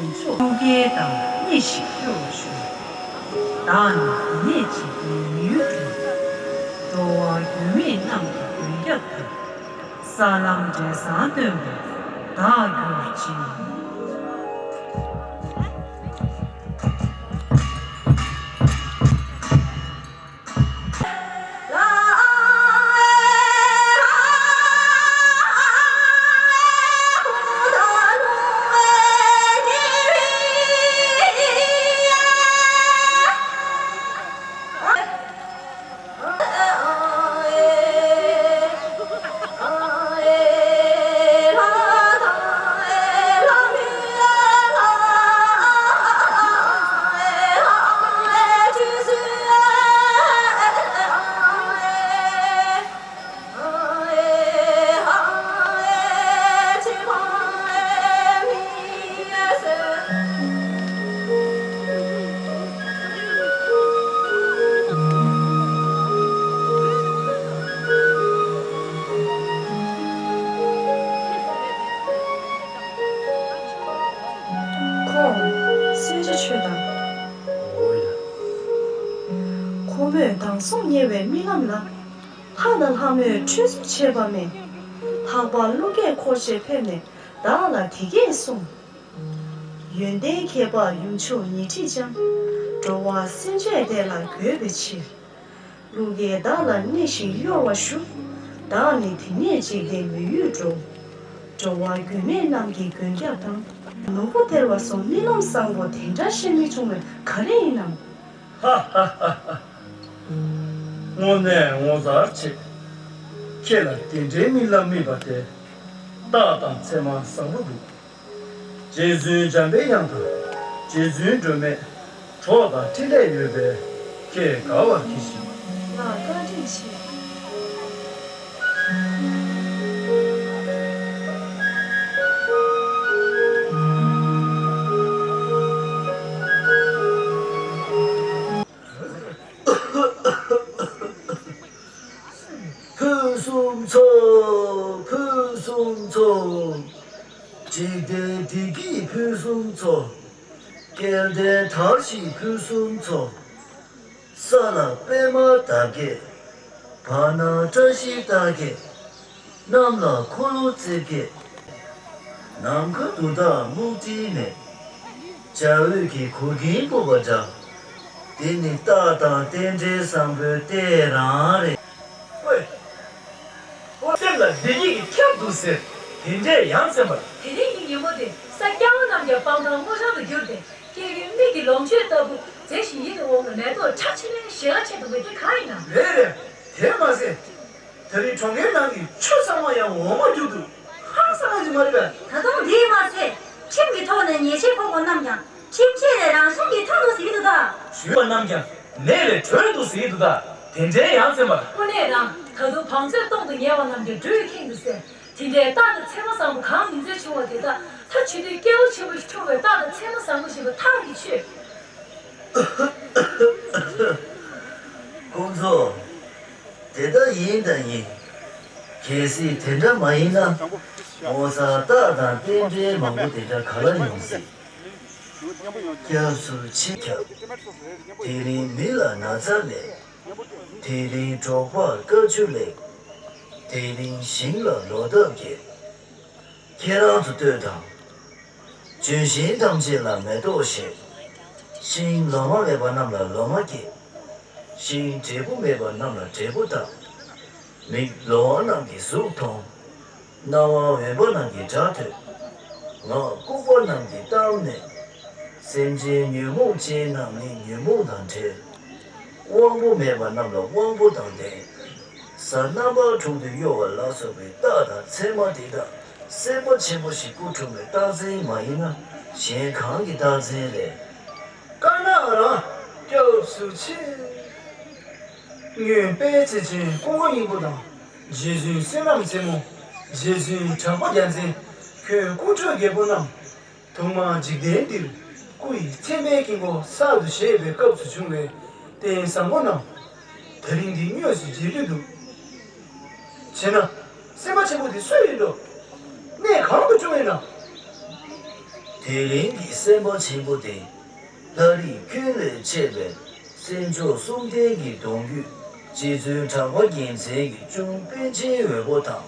མཆོག་ཀླུ་རྒྱལ་དང་གཉིས་ཤིག་སྐྱོབ་ཞུ། བདག་ནི་འདི་ནས་འཇིག་རྟེན་མི་ཡུལ་དུ། འགྲོ་བ་མགོན་མེད་རྣམས་ཀྱི་མགོན་སྐྱབས་དང་། ས་ལམ་འབྲས་བཟང་སྟོན་པར་བདག་གྱུར་ཅིག། ཁོང་སེམས་ཅན་ཆོས་དང་། འོ་ཡ། ཁོ་མོས་དྲང་སྲོང་དམྱལ་བའི་རྨི་ལམ་ལ། ལྷ་དང་ལྷ་མོས་ཁྲུས་གསོལ་བྱས་པ་མེད། ལྷག་པར་ཀླུ་རྒྱལ་འཁོར་བཅས་ཕེབས་ནས་བདག་ལ་འདི་སྐད་གསུངས། ཡོན་ཏན་ཁྱད་འཕགས་ཡུམ་མཆོག་ཉི་ཁྲི་ལྕམ། འགྲོ་བ་སེམས་ཅན་བདེ་ལ་འགོད་པའི་ཕྱིར། ཀླུ་རྒྱལ་བདག་ལ་གནས་ཤིང་གཡོ་བ་ཞུ། བདག་ནི་འདི་ནས་འཇིག་རྟེན་མི་ཡུལ་འགྲོ། འགྲོ་བ་མགོན་མེད་རྣམས་ཀྱི་མགོན་སྐྱབས་དང་། ནོར་བུ་སྟེར་བ་སོགས་རྨི་ལམ་བཟང་པོ་དེ་འདྲ་བཤད་མི་བྱུང་བས་ག་རེ་ཡིན་ནམ། ཧ་ཧ་ཧ་ཧ། དངོས་གནས་ངོ་མཚར་ཆེ། ཁྱེད་ལ་དེ་འདྲའི་རྨི་ལམ་རྨིས་པ་དེ་རྟགས་དང་མཚན་མ་བཟང་པོ་འདུག་རྗེ་བཙུན་འཇམ་པའི་དབྱངས་དང་རྗེ་བཙུན་སྒྲོལ་མས་གྲོགས་དང་འཕྲིན་ལས་ཡོད་པས་ཁྱེད་དགའ་བར་གྱིས་ཤིག་ལགས། བཀའ་དྲིན་ཆེ། ཕུན་སུམ་ཚོགས། ཕུན་སུམ་ཚོགས། འཇིག་རྟེན་བདེ་སྐྱིད་ཕུན་སུམ་ཚོགས། སྐལ་ལྡན་དར་ཞིང་ཕུན་སུམ་ཚོགས། ས་ལ་པདྨ་འདབ་བརྒྱད། བར་ན་བཀྲ་ཤིས་རྟགས་བརྒྱད། གནམ་ལ་འཁོར་ལོ་རྩིབས་བརྒྱད། ནམ་མཁའ་དུས་དག་སྨུག་སྤྲིན་མེད། འཇའ་འོད་ཀྱི་གུར་གྱིས་སྤུངས་པ་འདྲ། འདི་ནི་རྟགས་དང་རྟེན་འབྲེལ་བཟང་པོའི་གཏེར་རང་རེད། ཨོའི། ཨོ། སེམས་ལ་བདེ་སྐྱིད་ཀྱིས་ཁྱབ་འདུག་ཟེར། དེ་འདྲས་ཡ་མཚན་པར། དེ་རིང་གི་ཉིན་མོ་དེ་ས་སྐྱ་བ་རྣམས་ཀྱང་སྤང་ཐང་སྔོ་ལྗང་དུ་གྱུར་ཏེ། སྐྱེ་རྒུའི་མིག་གི་ལོངས་སྤྱོད་ལྟ་བུ་མཛེས་ཤིང་ཡིད་དུ་འོང་བའི་མེ་ཏོག་ཁྲ་ཆིལ་ལེར་ཞལ་ལག་ཆེད་དུ་འབུལ་རྒྱུ་གང་ཡིན་ནམ། རེད་རེད། དེ་མ་ཟད། ད་རེས་གྲོང་ཁྱེར་ནང་གི་ཆུ་ཚང་མ་ཡང་འོ་མ་རྒྱུག་འདུག་ཧང་སང་ཡ་ཅིག་མ་རེད་པས། ད་དུང་དེས་མ་ཟད། ཁྲིམས་ཀྱི་ཐོག་ནས་ཉེས་ཆད་ཕོག་པ་རྣམས་ཀྱང་ཁྲིམས་ཆད་ལས་རང་སྲུང་གིས་ཐར་འདུག་ཟེར་གྱི་འདུག་ད། ཞུས་པ་རྣམས་ཀྱང་ནད་ལས་གྲོལ་འདུག་ཟེར་གྱི་འདུག་ད། དེ་འདྲའི་ཡ་མཚན་པར། དངོས་གནས་རང་ད་དུང་བང་མཛོད་སྟོང་དུ་ཉལ་བ་རྣམས་ཀྱང་འགྲོས་ཁེངས་འདུག་ཟེར། དེ་འདྲའི་རྟགས་དང་མཚན་མ་བཟང་པོ་གང་ཡིན་ཚུལ་བྱུང་བ་དེ་དག་མཐའ་མཆོད་དུས་སྐལ་བ་ཆེན་པོ་ཞིག་འཁྲུངས་པའི་རྟགས་དང་མཚན་མ་བཟང་པོ་ཞེས་པ་ཐག་གིས་ཆོད། ཁོང་ཚོ། དེ་ལྟར་ཡིན་དང་ཡིན། གལ་སྲིད་དེ་འདྲ་མ་ཡིན་ན། ངོ་མཚར་རྟགས་དང་རྟེན་འབྲེལ་མང་པོ་དེ་འདྲ་ག་ལ་ཡོང་སྲིད། སྐྱབས་སུ་མཆི་ཁྱབ། དེ་རིང་མི་ལ་ན་ཚ་མེད། དེ་རིང་འབྲོག་པར་དཀའ་ཆུ་ལེགས། དེ་རིང་ཞིང་ལ་ལོ་འདབ་རྒྱས། ཁྱེད་རང་ཚོ་ལྟོས་དང་། ལྗོན་ཤིང་ཐམས་ཅད་ལ་མེ་ཏོག་བཞད། ཤིང་ལོ་མ་མེད་པ་རྣམས་ལ་ལོ་མ་སྐྱེས། ཤིང་འབྲས་བུ་མེད་པ་རྣམས་ལ་འབྲས་བུ་བཏབ། མིག་ལོང་བ་རྣམས་ཀྱིས་གཟུགས་མཐོང་། རྣ་བ་འོན་པ་རྣམས་ཀྱིས་སྒྲ་ཐོས། ངག་ལྐུགས་པ་རྣམས་ཀྱིས་གཏམ་སྨྲས། སེམས་ཅན་ཉོན་མོངས་ཅན་རྣམས་ནི་ཉོན་མོངས་དང་བྲལ། དབང་པོ་མེད་པ་རྣམས་ལ་དབང་པོ་དང་ལྡན། གཟའ་རྣམ་པ་དྲུག་ཏུ་གཡོ་བ་ལ་སོགས་པའི་རྟགས་དང་མཚན་མ་དེ་དག་སེམས་དཔའ་ཆེན་པོ་ཞིག་སྐུ་འཁྲུངས་པའི་རྟགས་མཚན་མ་ཡིན་ན་གཞན་གང་གི་རྟགས་མཚན་རེད། དཀར་ནག་རང་སྐྱབས་སུ་མཆི། སྔོན་དཔལ་བརྩེ་ཆེན་ཀུན་དགའ་སྙིང་པོ་དང་། རྗེ་བཙུན་བསོད་ནམས་རྩེ་མོ། རྗེ་བཙུན་དྲག་པོ་རྒྱལ་མཚན། ཁྱོད་སྐུ་ཕྲེང་རྒྱལ་པོ་རྣམས། ཐོག་མར་འཇིག་རྟེན་འདིར་སྐུ་ཡི་མཚན་དཔེའི་དཀྱིལ་འཁོར་གསར་དུ་བཞེངས་པའི་སྐབས་སུ་བྱུང་བའི་རྟེན་བཟང་པོ་རྣམས་ད་རིང་འདི་དངོས་སུ་མཇལ་རྒྱུ་འདུག་བྱས་ན་སེམས་དཔའ་ཆེན་པོ་འདི་སུ་ཡིན་འགྲོ། གནས་གང་དུ་བྱུང་ཡིན་ན། དེ་རིང་གི་སེམས་དཔའ་ཆེན་པོ་དེ། ལྷ་རིགས་ཀུན་ལས་མཆེད་པའི་སེམས་མཆོག་གསུམ་ལྡན་གྱི་གདུང་རྒྱུད། རྗེ་བཙུན་གྲགས་པ་རྒྱལ་མཚན་གྱི་གཅུང་པཎ་ཆེན་འོད་པོ་དང་།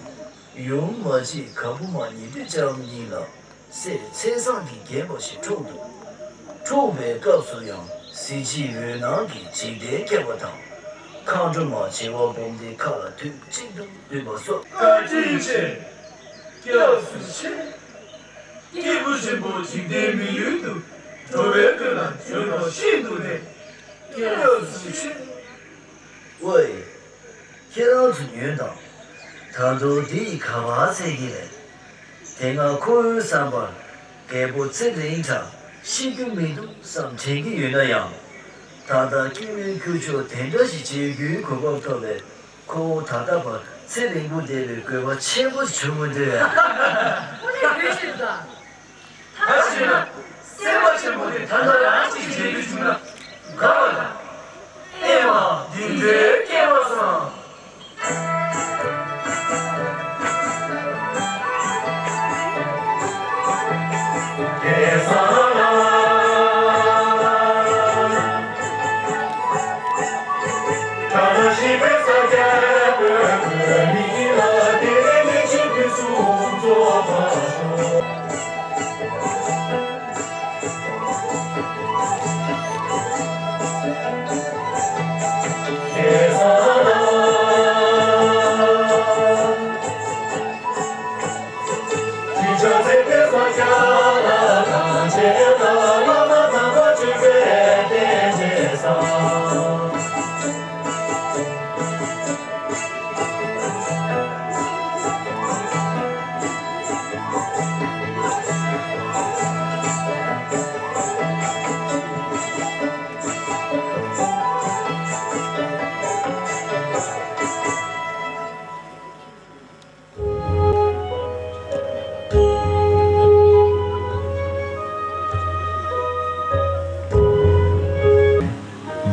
ཡུམ་མ་གཅིག་ག་པུ་མ་ཉི་ཁྲི་ལྕམ་གཉིས་ལ། སྲས་ཚེས་བཟང་གིས་བརྒྱན་པ་ཞིག་འཁྲུངས་འདུག་འཁྲུངས་པའི་སྐབས་སུ་ཡང་གཟི་བརྗིད་འོད་སྣང་གི་འཇིག་རྟེན་ཁྱབ་པ་དང་། མཁའ་འགྲོ་མ་བྱེ་བ་སྦོམ་དེ་མཁའ་ལ་དུས་གཅིག་ཏུ་འདུས་པ་སོགས། བཀའ་དྲིན་ཆེ། སྐྱབས་སུ་མཆི། སྐྱེས་བུ་ཆེན་པོ་འཇིག་རྟེན་མི་ཡུལ་དུ་འགྲོ་བའི་དོན་ལ་བྱོན་པ་ཤིན་ཏུ་ནས་སྐྱབས་སུ་མཆི། ཝེ། ཁྱེད་རང་ཚོ་ཉོན་དང་། ད་དུང་འདི་ཡི་ག་པར་འཚོལ་གྱི་རེད། དེ་སྔ་ཁོ་བོའི་བསམ་པར་རྒད་པོ་ཚེ་རིང་གྲགས་ཤི་རྒྱུ་མི་འདུག་བསམ་དྲན་གྱི་ཡོད་ན་ཡང་། ད་ལྟ་སྐྱེ་བོའི་ཁྱུ་མཆོག་དེ་འདྲ་ཞིག་བྱེད་རྒྱུའི་གོ་སྐབས་ཐོབ་པས། ཁོ་བོ་ད་ལྟ་བར་ཚེ་རིང་པོ་བསྡད་པའི་དགོས་པ་ཆེན་པོ་བྱུང་མི་འདུག་ཨ། ཁོ་ནི་ཡོད་ཤེས་དང་། ད་བྱས་ན་སེམས་དཔའ་ཆེན་པོ་དེ་ད་ལྟ་རང་གཅིག་མཇལ་རྒྱུ་བྱུང་ན་དགའ་བ་དང་། ཨེ་མ་འདི་འདྲའི་སྐལ་བ་བཟང་།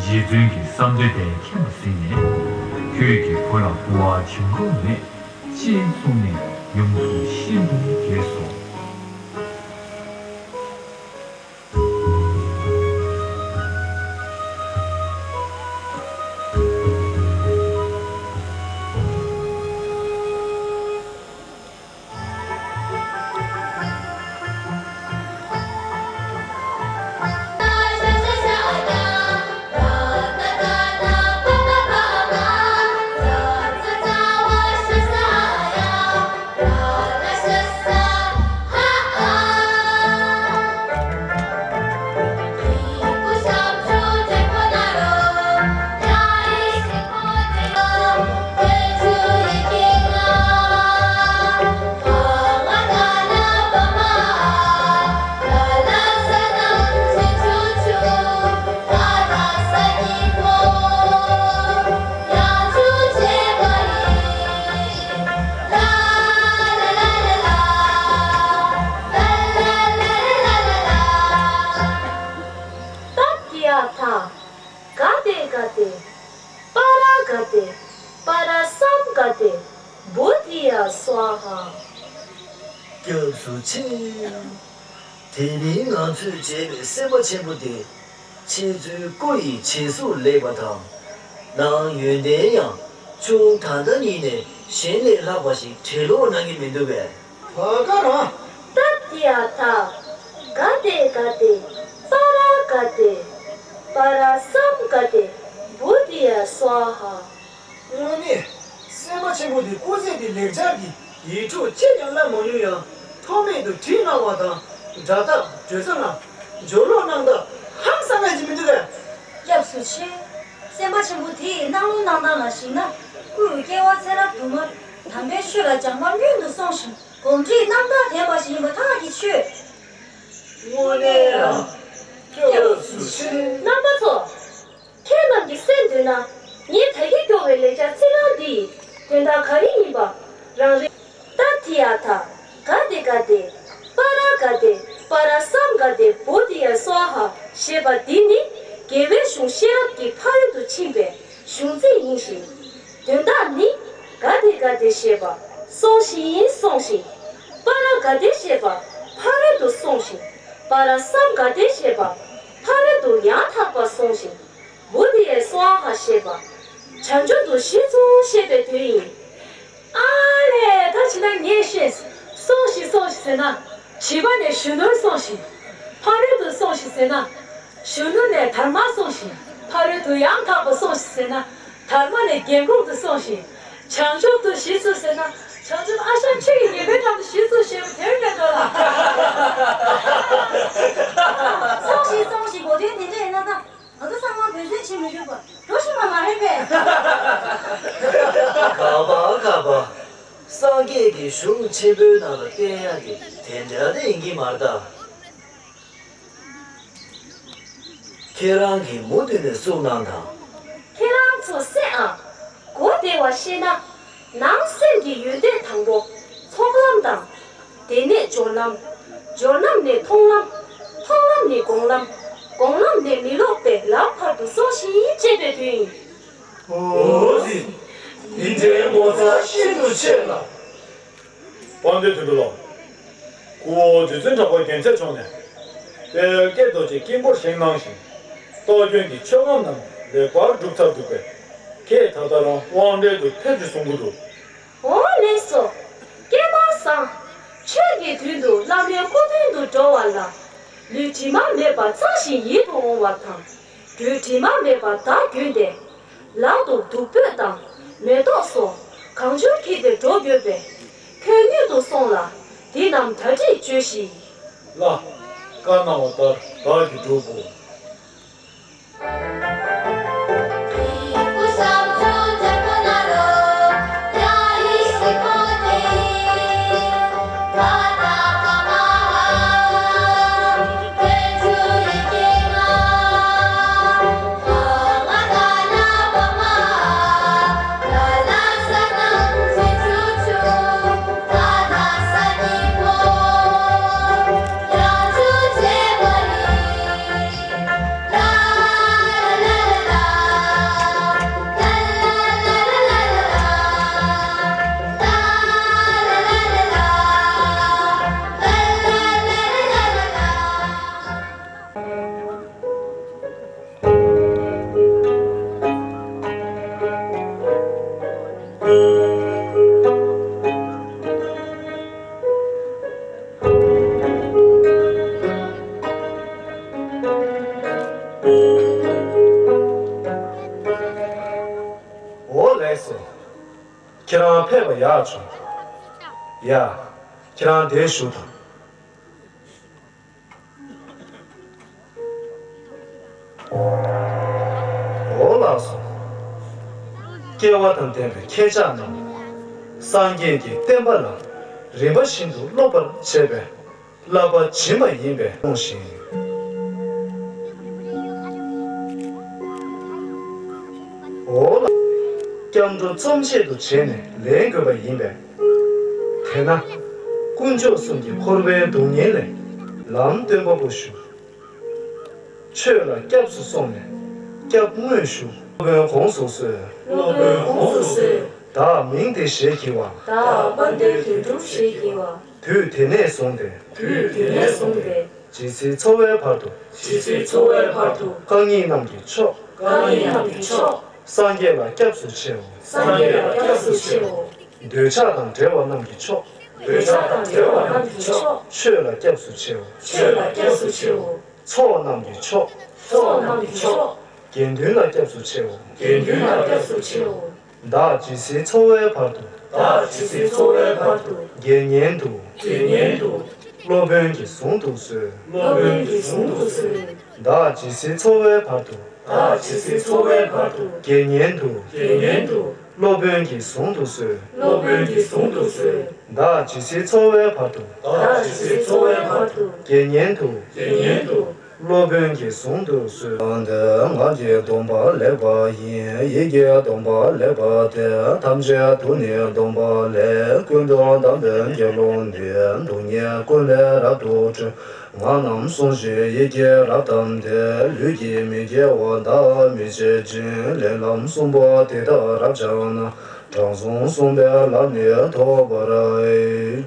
རྗེ་བཙུན་གྱི་བསམ་དོན་དེ་མཁྱེན་པ་གཟིགས་ནས། ཁྱོད་ཀྱི་བུ་ལ་བུ་བ་བྱིན་དགོས་མེད། ཅེས་གསུངས་ནས་ཡོངས་སུ་ཤིན་ཏུ་དགྱེས་སོ། ཏདྱ་ཐཱ། ག་ཏེ་ག་ཏེ། པཱ་ར་ག་ཏེ། པཱ་ར་སཾ་ག་ཏེ། བོ་དྷི་ཡ་སྭཱ་ཧཱ། སྐྱབས་སུ་མཆི། དེ་རིང་ང་ཚོས་མཇལ་བའི་སེམས་དཔའ་ཆེན་པོ་དེ། འཆད་རྩོད་སྐུ་ཡི་བྱད་གཟུགས་ལེགས་པ་དང་། ནང་ཡོན་ཏན་ཡང་ཆུང་ད་ལྟ་ཉིད་ནས་གཞན་ལས་ལྷག་པ་ཞིག་གྲས་ལོག་གནང་གི་མི་འདུག་པས། བ་ག་ར། ཏདྱ་ཐཱ། ག་ཏེ་ག་ཏེ། པཱ་ར་ག་ཏེ། པཱ་ར་སཾ་ག་ཏེ། བོ་དྷི་ཡ་སྭཱ་ཧཱ། དངོས་གནས། སེམས་དཔའ་ཆེན་པོ་འདི་སྐུ་ཚེ་འདི་ལེགས་སྦྱར་གྱི་ཡིག་འབྲུ་གཅིག་ཀྱང་བསླབ་མ་མྱོང་ཡང་ཐོགས་མེད་དུ་བྲིས་གནང་བ་དང་སྒྲ་དག་བརྗོད་ས་ལ་སྦྱོར་ཀློག་གནང་སྟབས་ཧང་སང་ངེས་ཀྱི་མི་འདུག་གས། སྐྱབས་སུ་མཆི། སེམས་དཔའ་ཆེན་པོ་དེ་ཡི་གནང་ལུགས་གནང་སྟངས་ལ་གཞིགས་ན་སྐུའི་སྐྱེ་བ་ཚེ་རབས་དུ་མར་དམ་པའི་ཆོས་ལ་སྦྱངས་པ་སྔོན་དུ་སོང་ཞིང་གོམས་འདྲིས་རྣམ་དག་ལྡན་པ་ཞིག་ཡིན་པ་ཐག་གིས་ཆོད། དངོས་གནས་ཡང་སྐྱབས་སུ་མཆི། རྣམ་པ་ཚོ། ཁྱེད་རྣམས་ཀྱིས་གསན་འདོད་ན། ངས་ད་གིན་སྐྱོར་བའི་ལེགས་སྦྱར་ཚིག་རྐང་འདི་ཡི་དོན་དག་ག་རེ་ཡིན་པ་རང་རེད། ཏདྱ་ཐཱ། ག་ཏེ་ག་ཏེ། པཱ་ར་ག་ཏེ། པཱ་ར་སཾ་ག་ཏེ། བོ་དྷི་ཡ་སྭཱ་ཧཱ་ཞེས་པ་འདི་ནི་རྒྱལ་བའི་གཞུང་ཤེས་རབ་ཀྱི་ཕ་རོལ་ཏུ་ཕྱིན་པའི་གཞུང་ཚིག་ཡིན་ཞིང་། དོན་དག་ནི། ག་ཏེ་ག་ཏེ་ཞེས་པ་སོང་ཞིང་སོང་ཞིང་། པཱ་ར་ག་ཏེ་ཞེས་པ་ཕ་རོལ་ཏུ་སོང་ཞིང་། པ་ར་སཾ་ག་ཏེ་ཞེས་པ། ཕ་རོལ་ཏུ་ཡང་དག་པར་སོང་ཞིང་། བོ་དྷི་ཡེ་སྭཱ་ཧཱ་ཞེས་པ། བྱང་ཆུབ་ཏུ་གཞི་བཙུགས་ཞེས་པའི་དོན་ཡིན། ཨ་ལས། ད་ཕྱི་ན་ངས་ཤེས། སོང་ཞིང་སོང་ཞིང་ཟེར་ན། བྱིས་པ་ནས་གཞོན་ནུར་སོང་ཞིང་། ཕ་རོལ་ཏུ་སོང་ཞིང་ཟེར་ན། གཞོན་ནུ་ནས་དར་མར་སོང་ཞིང་། ཕ་རོལ་ཏུ་ཡང་དག་པར་སོང་ཞིང་ཟེར་ན། དར་མ་ནས་རྒྱན་ཁོག་ཏུ་སོང་ཞིང་། བྱང་ཆུབ་ཏུ་གཞི་བཙུགས་ཟེར་ན། བྱང་ཆུབ་ཨ་ཞང་ཁྱེད་ཀྱི་ངན་པའི་གྲམ་དུ་གཞི་བཙུགས་ཞེས་པ་དེར་ངས་འགྲོ་ལ། སོང་ཞིང་སོང་ཞིང་གོ་དོན་དེ་འདྲ་ཡིན་ན་ད། ང་ཚོ་ཚང་མ་བོད་བསྟན་བྱེད་མི་འདོད་པར་འགྲོ་ཤེས་པ་མ་རེད་པས། ག་པ་ག་པ། སངས་རྒྱས་ཀྱི་གཞུང་ཆེན་པོའི་ནང་ལ་བསྟན་ཡག་གི་དེ་འདྲ་དེ་ཡིན་གྱི་མ་རེད་ད། ཁྱེད་རང་གིས་མུ་མཐུད་ནས་གསུངས་གནང་དང་། ཁྱེད་རང་ཚོ་གསན་ཨ། གོ་བདེ་བ་བཤད་ན། ནང་སེམས་ཀྱི་ཡོན་ཏན་དང་པོ་ཚོགས་ལམ་དང་། དེ་ནས་སྦྱོར་ལམ། སྦྱོར་ལམ་ནས་མཐོང་ལམ། མཐོང་ལམ་ནས་སྒོམ་ལམ། སྒོམ་ལམ་ནས་མི་སློབ་པའི་ལམ་བར་དུ་སོང་ཞིང་ཅེས་པའི་དོན་ཡིན། འོ་ཙི། འདི་འདྲའི་ངོ་མཚར་ཤིན་ཏུ་ཆེ་ལ། དཔལ་ལྡན་དོན་གྲུབ་ལགས། སྐུ་བོ་རྗེ་བཙུན་གྲགས་པ་རྒྱལ་མཚན་མཆོག་ནས། དཔལ་ཀྱེ་རྡོ་རྗེ་དཀྱིལ་འཁོར་བཞེངས་གནང་ཞིང་། རྟོགས་བརྗོད་ཀྱི་ཆོས་ཁང་རྣམས་ལེགས་པར་གྲུབ་ཚར་འདུག་པས། ཁྱེད་ད་ལྟ་རང་དབང་གྲལ་དུ་ཕེབས་ཤིག་གསུང་གི་འདུག། འོ་ལགས་སོ། སྐལ་པ་བཟང་། ཆོས་ཀྱི་དོན་དུ་བླ་མའི་སྐུ་མདུན་དུ་འགྲོ་བ་ལ། ལུས་དྲི་མ་མེད་པ་གཙང་ཞིང་ཡིད་དུ་འོང་བ་དང་། རྒྱུ་དྲི་མ་མེད་པ་བདག་གྱོན་ཏེ། ལག་ཏུ་བདུག་སྤོས་དང་མེ་ཏོག་སོགས་གང་བྱུང་འཁྱེར་ཏེ་འགྲོ་དགོས་པས། ཁྱོད་སྔོན་དུ་སོང་ལ་འདི་རྣམས་གྲ་སྒྲིག་བྱོས་ཤིག། ལགས། བཀའ་གནང་བ་ལྟར་བདག་གིས་སྒྲུབ་བོ། འོ་ལགས་སོ། ཁྱེད་རང་ཕེབས་པ་ཡག་བྱུང་། ཡ། ཁྱེད་རང་འདིར་བཞུགས་དང་། འོ་ལགས་སོ། སྐལ་བ་དང་ལྡན་པའི་ཁྱེད་ཅག་རྣམས། སངས་རྒྱས་ཀྱི་བསྟན་པ་ལ་རིམ་པ་བཞིན་དུ་སློབ་པར་བྱེད་པའི་བསླབ་པ་སྦྱིན་པ་ཡིན་པས་གསུངས་ཤིང་། འོ་ལགས། སྐྱབས་འགྲོ་རྩོམ་ཆེད་དུ་བྱས་ནས་ལེན་དགོས་པ་ཡིན་པས། དེས་ན། དཀོན་མཆོག་གསུམ་གྱི་འཁོར་བའི་སྡུག་བསྔལ་ལས་ལམ་སྟོན་པ་པོ་ཞུ། ཆོས་ལ་སྐྱབས་སུ་སོང་ནས་སྐྱབས་དངོས་ཞུ། སློབ་དཔོན་དགོངས་སུ་གསོལ། སློབ་དཔོན་དགོངས་སུ་གསོལ། བདག་མིང་འདི་ཞེས་བགྱི་བ། བདག་དཔལ་ལྡན་དོན་གྲུབ་ཞེས་བགྱི་བ། དུས་དེ་ནས་བཟུང་སྟེ། དུས་དེ་ནས་བཟུང་སྟེ། ཇི་སྲིད་འཚོ་བའི་བར་དུ། ཇི་སྲིད་འཚོ་བའི་བར་དུ། རྐང་གཉིས་རྣམས་ཀྱི་མཆོག་རྐང་གཉིས་རྣམས་ཀྱི་མཆོག་སངས་རྒྱས་ལ་སྐྱབས་སུ་མཆིའོ། སངས་རྒྱས་ལ་སྐྱབས་སུ་མཆིའོ། འདོད་ཆགས་དང་བྲལ་བ་རྣམས་ཀྱི་མཆོག་འདོད་ཆགས་དང་བྲལ་བ་རྣམས་ཀྱི་མཆོག་ཆོས་ལ་སྐྱབས་སུ་མཆིའོ། ཆོས་ལ་སྐྱབས་སུ་མཆིའོ། ཚོགས་རྣམས་ཀྱི་མཆོག་ཚོགས་རྣམས་ཀྱི་མཆོག་དགེ་འདུན་ལ་སྐྱབས་སུ་མཆིའོ། དགེ་འདུན་ལ་སྐྱབས་སུ་མཆིའོ། བདག་ཇི་སྲིད་འཚོ་བའི་བར་དུ། བདག་ཇི་སྲིད་འཚོ་བའི་བར་དུ། དགེ་བསྙེན་དུ། དགེ་བསྙེན་དུ། སློབ་དཔོན་གྱིས་གཟུང་དུ་གསོལ། སློབ་དཔོན་གྱིས་གཟུང་དུ་གསོལ། བདག་ཇི་སྲིད་འཚོ་བའི་བར་དུ། བདག་ཇི་སྲིད་འཚོ་བའི་བར་དུ། དགེ་བསྙེན་དུ། དགེ་བསྙེན་དུ། སློབ་དཔོན་གྱིས་གཟུང་དུ་གསོལ། སློབ་དཔོན་གྱིས་གཟུང་དུ་གསོལ། བདག་ཇི་སྲིད་འཚོ་བའི་བར་དུ། བདག་ཇི་སྲིད་འཚོ་བའི་བར་དུ། དགེ་བསྙེན་དུ། དགེ་བསྙེན་དུ། སློབ་དཔོན་གྱིས་གཟུང་དུ་གསོལ། དེ་ངག་གི་སྡོམ་པ་ལེགས་པ་ཡིན། ཡིད་ཀྱི་སྡོམ་པ་ལེགས་པ་སྟེ། ཐམས་ཅད་དུ་ནི་སྡོམ་པ་ལེགས། ཀུན་ཏུ་བདག་འདོད་དགེ་སློང་འདི། སྡུག་བསྔལ་ཀུན་ལས་རབ་ཏུ་གྲོལ། ངག་རྣམས་བསྲུང་ཞིང་ཡིད་ཀྱིས་རབ་བསྡམས་ཏེ། ལུས་ཀྱིས་མི་དགེ་བ་དག་མི་བྱེད་ཅིང་། ལས་རྣམས་གསུམ་པོ་དེ་དག་རབ་སྦྱངས་ན། དྲང་སྲོང་གསུམ་པའི་ལམ་ནི་ཐོབ་པར་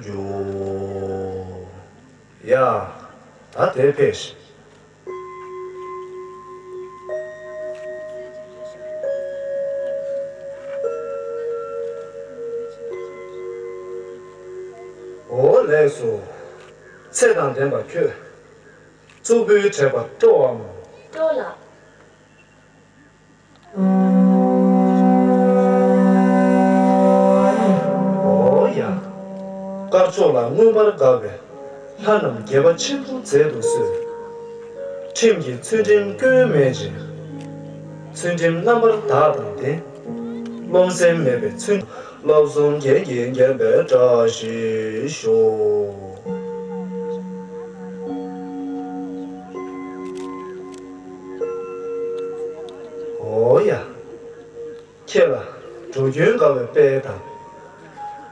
འགྱུར། ཡ། ད་ ད་དེར་ཕེབས་ཤིག། འོ་ལགས་སོ། ཚེ་དང་ལྡན་པ་ཁྱོད། གཙུག་ཕུད་དྲེགས་པ་སྤྲོའམ། སྤྲོ་ལགས། འོ་ཡ། དཀར་ཕྱོགས་ལ་མངོན་པར་དགའ་བའི་ལྷ་རྣམས་དགྱེས་པ་ཆེན་པོ་མཛད་དུ་གསོལ། ཁྲིམས་ཀྱི་ཚུལ་ཁྲིམས་སྐྱོན་མེད་ཅིང་། ཚུལ་ཁྲིམས་རྣམ་པར་དག་དང་ལྡན། རློམ་སེམས་མེད་པའི་ཚུལ། བསླབ་གསུམ་རྒྱན་གྱིས་བརྒྱན་པའི་བཀྲ་ཤིས་ཤོག། འོ་ཡ། ཁྱེད་ལ་འགྲོ་ཀུན་དགའ་བའི་དཔལ་དང་།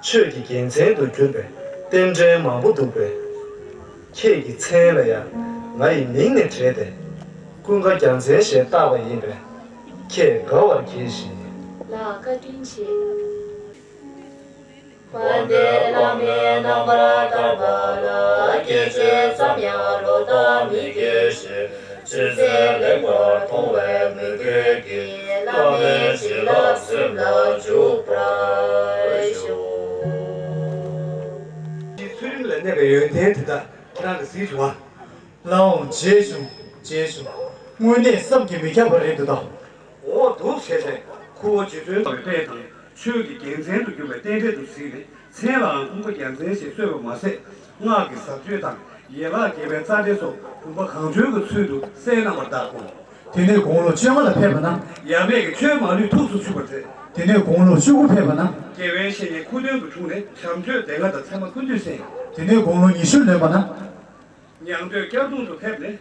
ཆོས་ཀྱི་རྒྱལ་མཚན་དུ་གྱུར་པའི་རྟེན་འབྲེལ་མང་པོ་འདུག་པས། ཁྱེད་ཀྱི་མཚན་ལ་ཡང་ང་ཡི་མིང་ནས་བྲིས་ཏེ། ཀུན་དགའ་རྒྱལ་མཚན་ཞེས་བཏགས་པ་ཡིན་པས། ཁྱེད་དགའ་བར་གྱིས་ཤིག། ལགས། བཀའ་དྲིན་ཆེ། བན་དེ་བླ་མའི་རྣམ་པར་ཐར་པ་ལ། སྐྱེ་ཆོས་ཙམ་ཡང་བློ་དང་མི་འགལ་ཞིང་། ཆོས་ཚུལ་ལེགས་པར་མཐོང་བའི་མོས་གུས་ཀྱིས། བླ་མའི་བྱིན་རླབས་སེམས་ལ་འཇུག་པར་ཤོག། ཚུལ་ཁྲིམས་ལ་གནས་པའི་ཡོན་ཏན་དེ་དག་ཁྱེད་རང་གིས་གཟིགས་བྱུང་བ། ལགས་འོང་། རྗེས་བཟུང་། རྗེས་བཟུང་། དངོས་གནས་བསམ་གྱིས་མི་ཁྱབ་པ་རེད་འདུག་ད། འོ་འདུག་བྱས་ཏེ་ཁུ་བོ་རྗེ་བཙུན་པའི་དཔལ་དང་ཆོས་ཀྱི་རྒྱལ་མཚན་དུ་གྱུར་པའི་རྟེན་འབྲེལ་དུ་གཟིགས་ནས། མཚན་ལའང་ཀུན་དགའ་རྒྱལ་མཚན་ཞེས་གསོལ་བ་མ་ཟད། སྔགས་ཀྱི་ཟབ་ཆོས་དང་ཡན་ལག་བརྒྱད་པའི་རྩ་འགྲེལ་སོགས་བུམ་པ་གང་བྱོའི་གི་ཚུལ་དུ་གསན་གནང་བར་གདའ་ཁོང་། དེ་ནས་དགུང་ལོ་བཅོ་ལྔ་ལ་ཕེབས་པ་ན། ཡབ་མེས་ཀྱི་ཆོས་མ་ལུས་ཐུགས་སུ་ཆུད་པར་མཛད། དེ་ནས་དགུང་ལོ་བཅུ་དགུ་ཕེབས་པ་ན། རྒྱལ་བའི་བཤེས་གཉེན་ཁུ་སྟོན་དུ་འཁྲུངས་ནས་བྱམས་ཆོས་སྡེ་ལྔ་དང་ཚད་མ་ཀུན་བཏུས་གསན། དེ་ནས་དགུང་ལོ་ཉི་ཤུ་ལོན་པ་ན། ཉང་སྟོད་བསྐྱར་དུང་དུ་ཕེབས་ནས།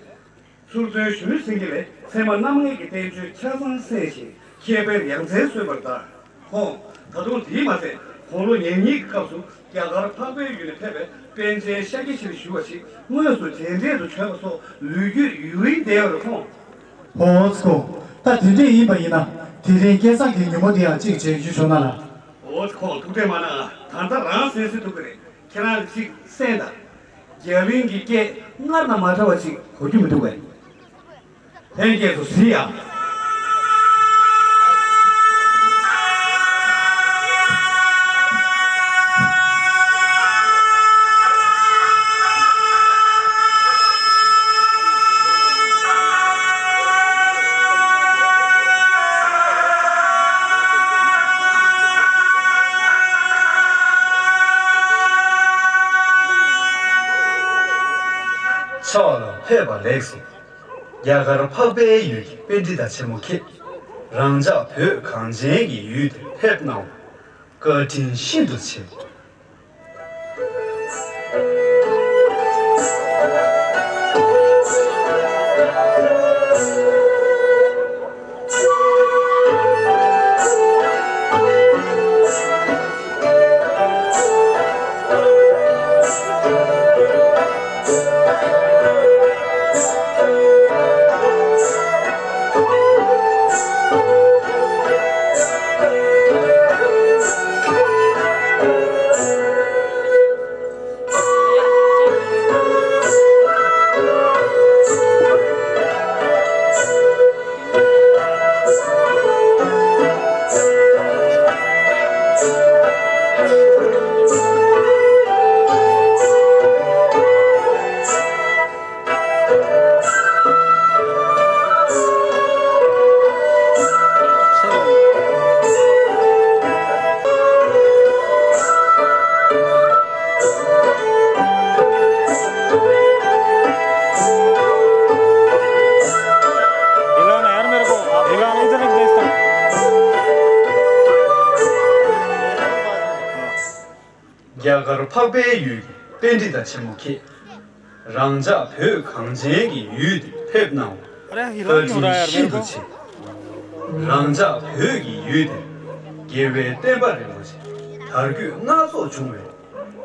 ཚུར་སྟོན་ཞུ་མི་སེང་གེ་ལས་ཚད་མ་རྣམ་ལྔའི་གི་བསྟན་བཅོས་ཆ་ཚང་གསན་ཞིང་ཁྱད་པར་ཡ་མཚན་གསོལ་བར་གདའ། ཁོང་ད་དུང་དེས་མ་ཟད་དགུང་ལོ་ཉེར་གཉིས་ཀྱི་སྐབས་སུ་རྒྱ་གར་འཕགས་པའི་ཡུལ་ནས་ཕེབས་པའི་པཎ་ཆེན་ཤཱཀྱ་ཤྲཱི་ཞུ་བ་ཞིག་དངོས་སུ་མཇལ་འཕྲད་དུ་བྱོན་པ་སོགས་ལོ་རྒྱུས་ཡུན་རིང་ལྡན་པར་ཁོང་། ཧོ་ཙི་ཁོ། ད་དེ་འདྲས་ཡིན་པ་ཡིན་ན། དེ་རིང་སྐལ་བཟང་གི་ཉིན་མོ་འདི་ཡང་གཅིག་མཇལ་རྒྱུ་བྱུང་ན་ལ། ཧོ་ཙི་ཁོ། ཐུགས་ཁྲལ་མ་གནང་། ད་ལྟ་རང་གསན་སྲོལ་འདུག་གི་རེད། ཁྱེད་རང་གིས་ཅིག་གསན་དང་། རྒྱ་གླིང་གི་སྐད་སྔར་དང་མ་འདྲ་བ་ཅིག་གོ་རྒྱུ་མི་འདུག་གས། ལྷན་རྒྱས་ཚོ་གཟིགས་ཨ། ཕྱག་ལ་ཕེབས་པ་ལེགས་སོ། རྒྱ་གར་འཕགས་པའི་ཡུལ་གྱི་པཎྜི་ཏ་ཆེན་མོ་ཁྱེད། རང་ཅག་བོད་གངས་ཅན་གྱི་ཡུལ་དུ་ཕེབས་གནང་བ། བཀའ་དྲིན་ཤིན་ཏུ་ཆེ། हिलाना यार मेरे को, आप हिलाना, इधर एक देख सकते हैं। རྒྱ་གར་འཕགས་པའི་ཡུལ་གྱི་པཎྜི་ཏ་ཆེན་མོ་ཁྱེད། རང་ཅག་བོད་གངས་ཅན་གྱི་ཡུལ་དུ་ཕེབས་གནང་བ། བཀའ་དྲིན་ཤིན་ཏུ་ཆེ། རང་ཅག་བོད་ཀྱི་ཡུལ་དུ་རྒྱལ་བའི་བསྟན་པ་རིན་པོ་ཆེ་དར་རྒུད་སྣ་ཚོགས་བྱུང་བས།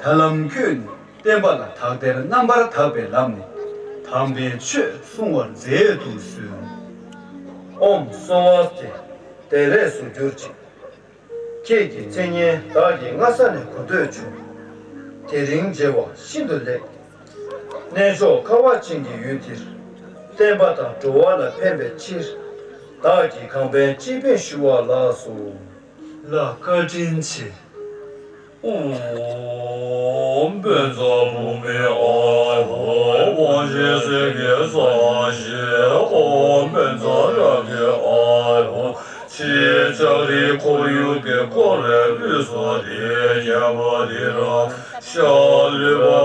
ད་ལམ་ཁྱོད་ནི་བསྟན་པ་ལ་དག་ཐེར་རྣམ་པར་དག་པའི་ལམ་ནས་དམ་པའི་ཆོས་གསུང་བར་མཛད་དུ་གསོལ། ཨོཾ་སྭ་བྷཱ་སྟི། བདེ་ལེགས་སུ་གྱུར་ཅིག། ཁྱེད་ཀྱི་མཚན་སྙན་བདག་གིས་སྔ་ས་ནས་གོ་ཐོས་བྱུང་། དེ་རིང་མཇལ་བ་ཤིན་ཏུ་ལེགས། གནས་མཆོག་ཁ་བ་ཅན་གྱི་ཡུལ་འདིར། བསྟན་པ་དང་འགྲོ་བ་ལ་ཕན་པའི་ཕྱིར། བདག་གིས་གང་ཕན་ཅི་ཕན་ཞུ་བ་ལགས་སོ། ལ་བཀའ་དྲིན་ཆེ། ཨོཾ་བཛྲ་བྷཱུ་མི་ཨཱཿཧཱུྃ། དབང་ཆེན་གསེར་གྱི་ས་གཞི། ཨོཾ་བཛྲ་རཀྵི་ཨཱཿཧཱུྃ། ཕྱི་ལྕགས་རི་ཁོར་ཡུག་གི་འཁོར་བའི་དབུས་སུ་དེ་རྒྱལ་པོ་དེ་ར། ཤར་ལུས་པ་པོ་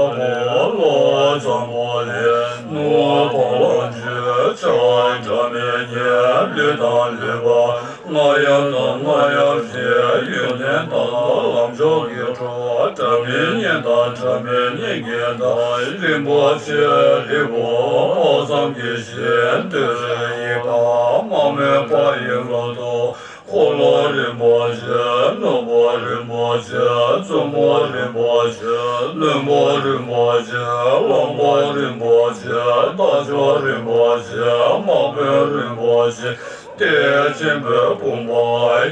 ལྷོ་འཛམ་བུ་གླིང་། ནུབ་བ་ལང་སྤྱོད་ཕྱོགས་འདྲ་མི་གཉིས། ལུས་དང་ལུས་པ་རྔ་ཡབ་དང་རྔ་ཡབ་ཀྱི་ཡོན་ཏན་དང་ལམ་མཆོག་གི་གྲོགས། སྒྲ་མི་སྙན་དང་སྒྲ་མི་སྙན་གྱི་མདངས། རིན་པོ་ཆེ་རིལ་བུ་དམག་ཟམ་གྱི་བཞིན། ཏུ་རེ་ཡི་ག་དམག་མོའི་ཕ་ཡི་ལོ་ཏོག་འཁོར་ལོ་རིན་པོ་ཆེ། ནོར་བུ་རིན་པོ་ཆེ། བཙུན་མོ་རིན་པོ་ཆེ། བློན་པོ་རིན་པོ་ཆེ། གླང་པོ་རིན་པོ་ཆེ། རྟ་མཆོག་རིན་པོ་ཆེ། དམག་དཔོན་རིན་པོ་ཆེ། ལྟས་ཆེན་པོའི་བུམ་པ།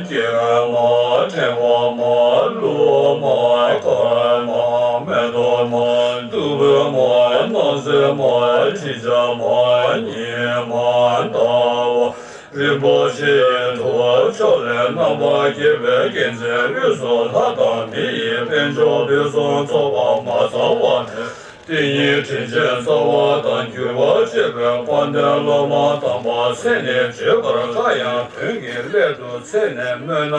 སྐྱེས་མ། ཕྲེང་བ་མ། ཀླུ་མ། དཀར་མ། མེ་ཏོག་མ། བདུག་སྤོས་མ། སྣང་གསལ་མ། དྲི་ཆབ་མ། ཉི་མ། ཟླ་བ། རིན་པོ་ཆེ་ཡི་ཐུགས་མཆོག་ལས་རྣམ་པར་རྒྱལ་བའི་རྒྱལ་མཚན་དབུས་སུ་ལྷ་དང་མི་ཡི་དཔལ་འབྱོར་ཕུན་སུམ་ཚོགས་པ་མ་ཚང་བར་སྤྲད། དེ་ཉིད་དྲིན་ཅན་རྩ་བ་དང་བརྒྱུད་པར་བཅས་པའི་དཔལ་ལྡན་སློབ་མ་དམ་པ་མཚན་ནས་བརྗོད་པར་དཀའ་ཡང་དོན་གྱི་སླད་དུ་མཚན་ནས་སྨོས་ན།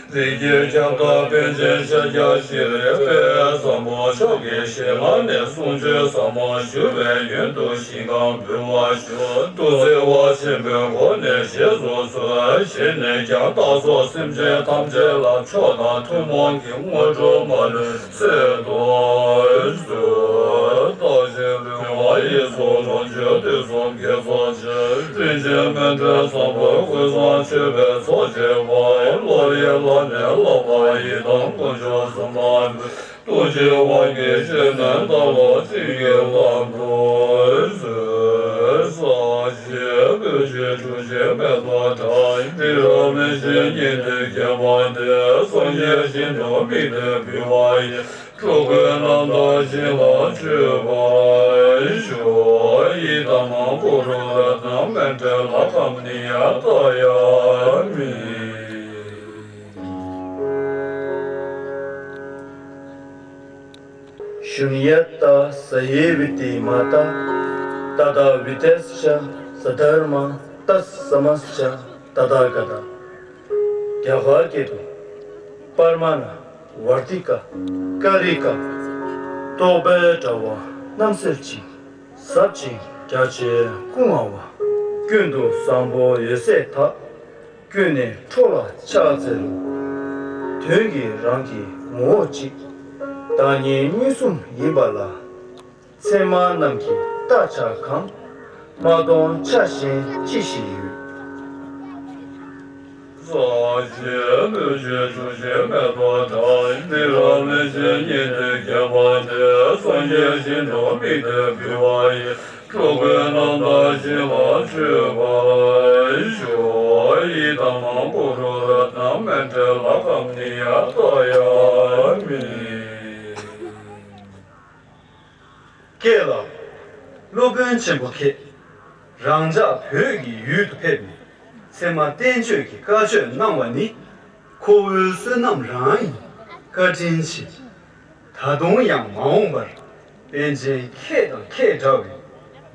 རིགས་ཀྱི་ཁྱབ་བདག་པཎ་ཆེན་ཤཱཀྱ་ཤྲཱི་དཔལ་བཟང་པོ་མཆོག་གི་ཞལ་སྔ་ནས་གསུང་ཆོས་ཟབ་མོ་ཞུ་བའི་ཡོན་དུ་ཞིང་ཁམས་འབུལ་བར་ཞུ། ཐུགས་བརྩེ་བ་ཆེན་པོའི་སྒོ་ནས་བཞེས་སུ་གསོལ། བཞེས་ནས་ཀྱང་བདག་སོགས་སེམས་ཅན་ཐམས་ཅད་ལ་མཆོག་དང་ཐུན་མོང་གི་དངོས་གྲུབ་མ་ལུས་སྩལ་དུ་གསོལ། བདག་གཞན་ལུས་ངག་ཡིད་གསུམ་ལོངས་སྤྱོད་དུས་གསུམ་དགེ་ཚོགས་ཆེ། དྲིན་ཅན་སྨན་ཁྲོད་བཟང་པོའི་སྐུ་གསུང་ཆོས་པའི་ཚོགས་བཅས་པ། བློ་ཡིས་བླངས་ནས་བསླབ་པ་ཡི་དམ་དཀོན་མཆོག་གསུམ་ལ་འབུལ། ཐུགས་རྗེའི་དབང་གིས་སྤྱན་ནས་བདག་ལ་བྱིན་གྱིས་བརླབ་ཏུ་གསོལ། ཟག་བཅས་བོད་ཀྱི་གྲུབ་ཆེན་མེ་ཏོག་བཀྲ་ཤིས་རབ་བརླིང་བཞིན་སྙིང་ཐིག་རྒྱས་པ་འདི། སངས་རྒྱས་ཞིང་དུ་དམིགས་ཏེ་འབུལ་བ་ཡིན། འགྲོ་ཀུན་རྣམ་དག་ཞིང་ལ་སྤྱོད་པར་ཤོག། ཡི་དམ་གུ་རུ་རཏྣ་མཎྜལ་ལ་ཀ་མ་ནི་ཡ་ཏ་ཡ་མི། ཤཱུནྱ་ཏཱ་ས་ཡེ་བི་ཏི་མ་ཏཱ། ཏ་ཏཱ་བི་ཏེ་ཤ་ས་དྷརྨ་ཏ་ས་མ་ཤ་ཏ་ཐཱ་ག་ཏ། རྒྱ་གར་སྐད་དུ། པར་མ་ན་ཝར་ཏི་ཀ་ཀ་རི་ཀ། རྟོག་པའི་དྲ་བ་རྣམ་སེལ་ཅིང་། ཟབ་ཅིང་རྒྱ་ཆེའི་སྐུ་མངའ་བ། ཀུན་ཏུ་བཟང་པོ་འོད་གསལ་དག། ཀུན་ནས་འཕྲོ་ལ་ཕྱག་འཚལ་ལོ། དོན་གྱི་རང་གི་ངོ་བོ་གཅིག། བདག་ཉིད་མངོན་སུམ་ཡིན་པ་ལ། མཚན་མ་རྣམས་ཀྱི་རྟགས་ཆ་གང་། མ་མཐོང་ཆ་གཞན་ཅི་ཞིག་ཡོད། ཟག་བཅས་བོད་ཀྱི་གྲུབ་ཆེན་མེ་ཏོག་བཀྲ་ཤིས་རབ་བརླིང་བཞིན་སྙིང་ཐིག་རྒྱས་པ་འདི། སངས་རྒྱས་ཞིང་དུ་དམིགས་ཏེ་འབུལ་བ་ཡིན། འགྲོ་ཀུན་རྣམ་དག་ཞིང་ལ་སྤྱོད་པར་ཤོག། ཡི་དམ་གུ་རུ་རཏྣ་མཎྜལ་ལ་ཀ་མ་ནི་ཡ་ཏ་ཡ་མི། ཀྱེ་ལགས། སློབ་དཔོན་ཆེན་པོ་ཁྱེད། རང་ཅག་བོད་ཀྱི་ཡུལ་དུ་ཕེབས་ནས། ཚད་མ་བསྟན་བཅོས་ཀྱི་བཀའ་ཆོས་གནང་བ་ནི། ཁོ་བོའི་བསོད་ནམས་རང་ཡིན། བཀའ་དྲིན་ཆེ། ད་དུང་ཡང་མ་འོངས་པར། པཎ་ཆེན་ཁྱེད་དང་ཁྱེད་འདྲ་བའི།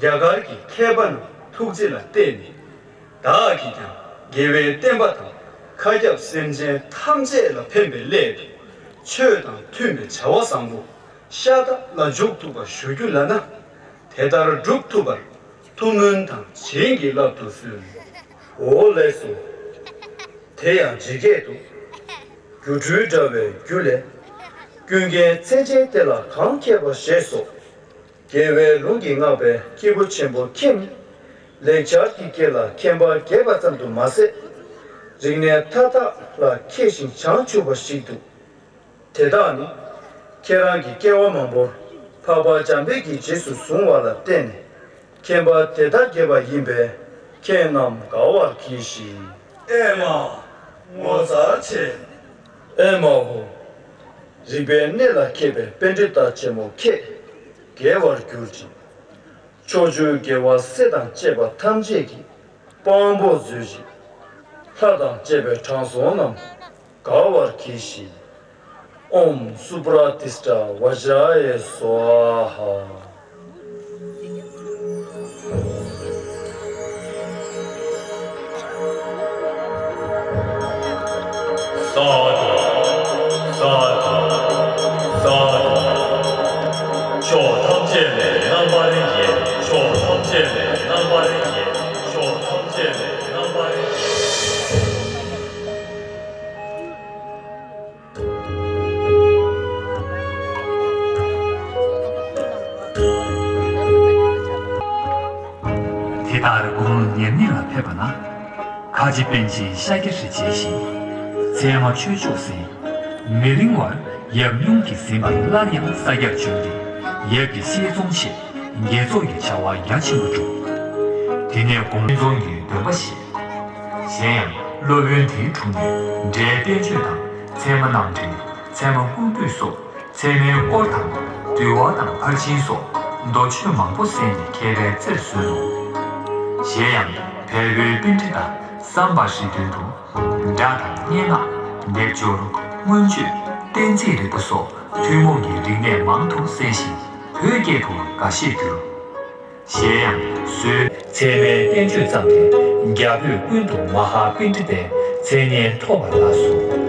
རྒྱ་གར་གྱི་མཁས་པ་རྣམས་ཐུགས་རྗེ་ལ་བརྟེན་ནས། བདག་གིས་ཀྱང་རྒྱལ་བའི་བསྟན་པ་དང་། མཁའ་ཁྱབ་སེམས་ཅན་ཐམས་ཅད་ལ་ཕན་པའི་སླད་དུ། ཆོས་དང་མཐུན་པའི་བྱ་བ་བཟང་པོ། ཤ་སྟག་ལ་འཇུག་ཐུབ་པ་ཞུ་རྒྱུ་ལགས་ན། དེ་ལྟར་སྒྲུབ་ཐུབ་པར་ཐུགས་སྨོན་དང་བྱིན་གྱིས་བརླབ་ཏུ་གསོལ། འོ་ལགས་སོ། དེ་ཡང་ཇི་སྐད་དུ། སྒྱུ་འཕྲུལ་དྲ་བའི་རྒྱུ་ལས། ཀུན་མཁྱེན་མཚན་ཅན་དེ་ལ་གང་མཁས་པ་ཞེས་སོགས། རྒྱལ་བའི་ལུང་གིས་བསྔགས་པའི་སྐྱེས་བུ་ཆེན་པོ་ཁྱེད་ནི། ལེགས་སྦྱར་གྱི་སྐད་ལ་མཁྱེན་པ་རྒྱས་པ་ཙམ་དུ་མ་ཟད། རིག་གནས་མཐའ་དག་ལ་མཁས་ཤིང་བྱང་ཆུབ་པ་ཞིག་འདུག། དེ་དག་ནི། ཁྱེད་རང་གིས་སྐྱེ་བ་མང་པོར་འཕགས་པ་འཇམ་དཔལ་གྱི་རྗེས་སུ་བཟུང་བ་ལ་བརྟེན་ནས། མཁྱེན་པ་དེ་ལྟར་རྒྱས་པ་ཡིན་པས། ཁྱེད་རྣམས་དགའ་བར་གྱིས་ཤིག། ཨེ་མ། ངོ་མཚར་ཆེ། ཨེ་མ་ཧོ། རིག་པའི་གནས་ལ་མཁས་པའི་པཎྜི་ཏ་ཆེན་མོ་ཁྱེད། དགེ་བར་གྱུར་ཅིག། ཕྱོགས་བཅུའི་རྒྱལ་བ་སྲས་དང་བཅས་པ་ཐམས་ཅད་ཀྱི་དཔང་པོ་མཛོད་ཅིག། ལྷ་དང་བཅས་པའི་དྲང་སྲོང་རྣམས་དགའ་བར་གྱིས་ཤིག། ཨོཾ་སུ་པྲ་ཏིཥྛ་བཛྲ་ཡེ་སྭཱ་ཧཱ། སཱ་དྷུ། སཱ་དྷུ། སཱ་དྷུ། ཕྱོགས་ཐམས་ཅད་ལས་རྣམ་པར་རྒྱལ། ཕྱོགས་ཐམས་ཅད་ལས་རྣམ་པར་རྒྱལ། ཕྱོགས་ཐམས་ཅད་ལས་རྣམ་པར་རྒྱལ། དེ་ལྟར་དགུང་ལོ་ཉེར་གཉིས་ལ་ཕེབས་པ་ན། ཁ་ཆེ་པཎ་ཆེན་ཤཱཀྱ་རིར་མཇལ་ཞིང་། ཚད་མ་ཆོས་མཆོག་གསན། མི་རིང་བར་ཡབ་སྙུང་གིས་ཟིན་པ་སླར་ཡང་ས་སྐྱར་བྱོན་ཏེ། ཡབ་ཀྱི་ཤེས་ཚོམ་ཆེད་དགེ་ཚོགས་ཀྱི་བྱ་བ་རྒྱ་ཆེན་པོ་བསྒྲུབས། དེ་ནས་དགོངས་ཚོམ་གྱི་འདོན་པ་བཞེས། གཞན་ཡང་སློབ་དཔོན་དེའི་དྲུང་ནས་འགྲེལ་བསྟན་བཅོས་དང་ཚད་མ་རྣམ་འགྲེལ། ཚད་མ་ཀུན་བཏུས་སོགས་ཚད་མའི་སྐོར་དང་། འདུལ་བ་དང་ཕར་ཕྱིན་སོགས་མདོ་ཆོས་མང་པོ་གསན་ནས་མཁས་པའི་རྩེར་སོན་ནོ། གཞན་ཡང་བལ་པོའི་པཎྜི་ཏ་སམ་བྷ་ཤིའི་མདུན་དུ་སྒྲ་དང་སྙན་ངག་སྡེབ་སྦྱོར། མངོན་བརྗོད། གཏན་ཚིགས་རིག་པ་སོགས་ཐུན་མོང་གི་རིག་གནས་མང་དུ་གསན་ཞིང་བོད་སྐད་དུ་འགའ་ཤས་བསྒྱུར། གཞན་ཡང་སོས་ཚད་མའི་བསྟན་བཅོས་བརྩམས་ཏེ་རྒྱ་བོད་ཀུན་ཏུ་མ་ཧཱ་པཎྜི་ཏའི་མཚན་སྙན་ཐོབ་པ་ལགས་སོ།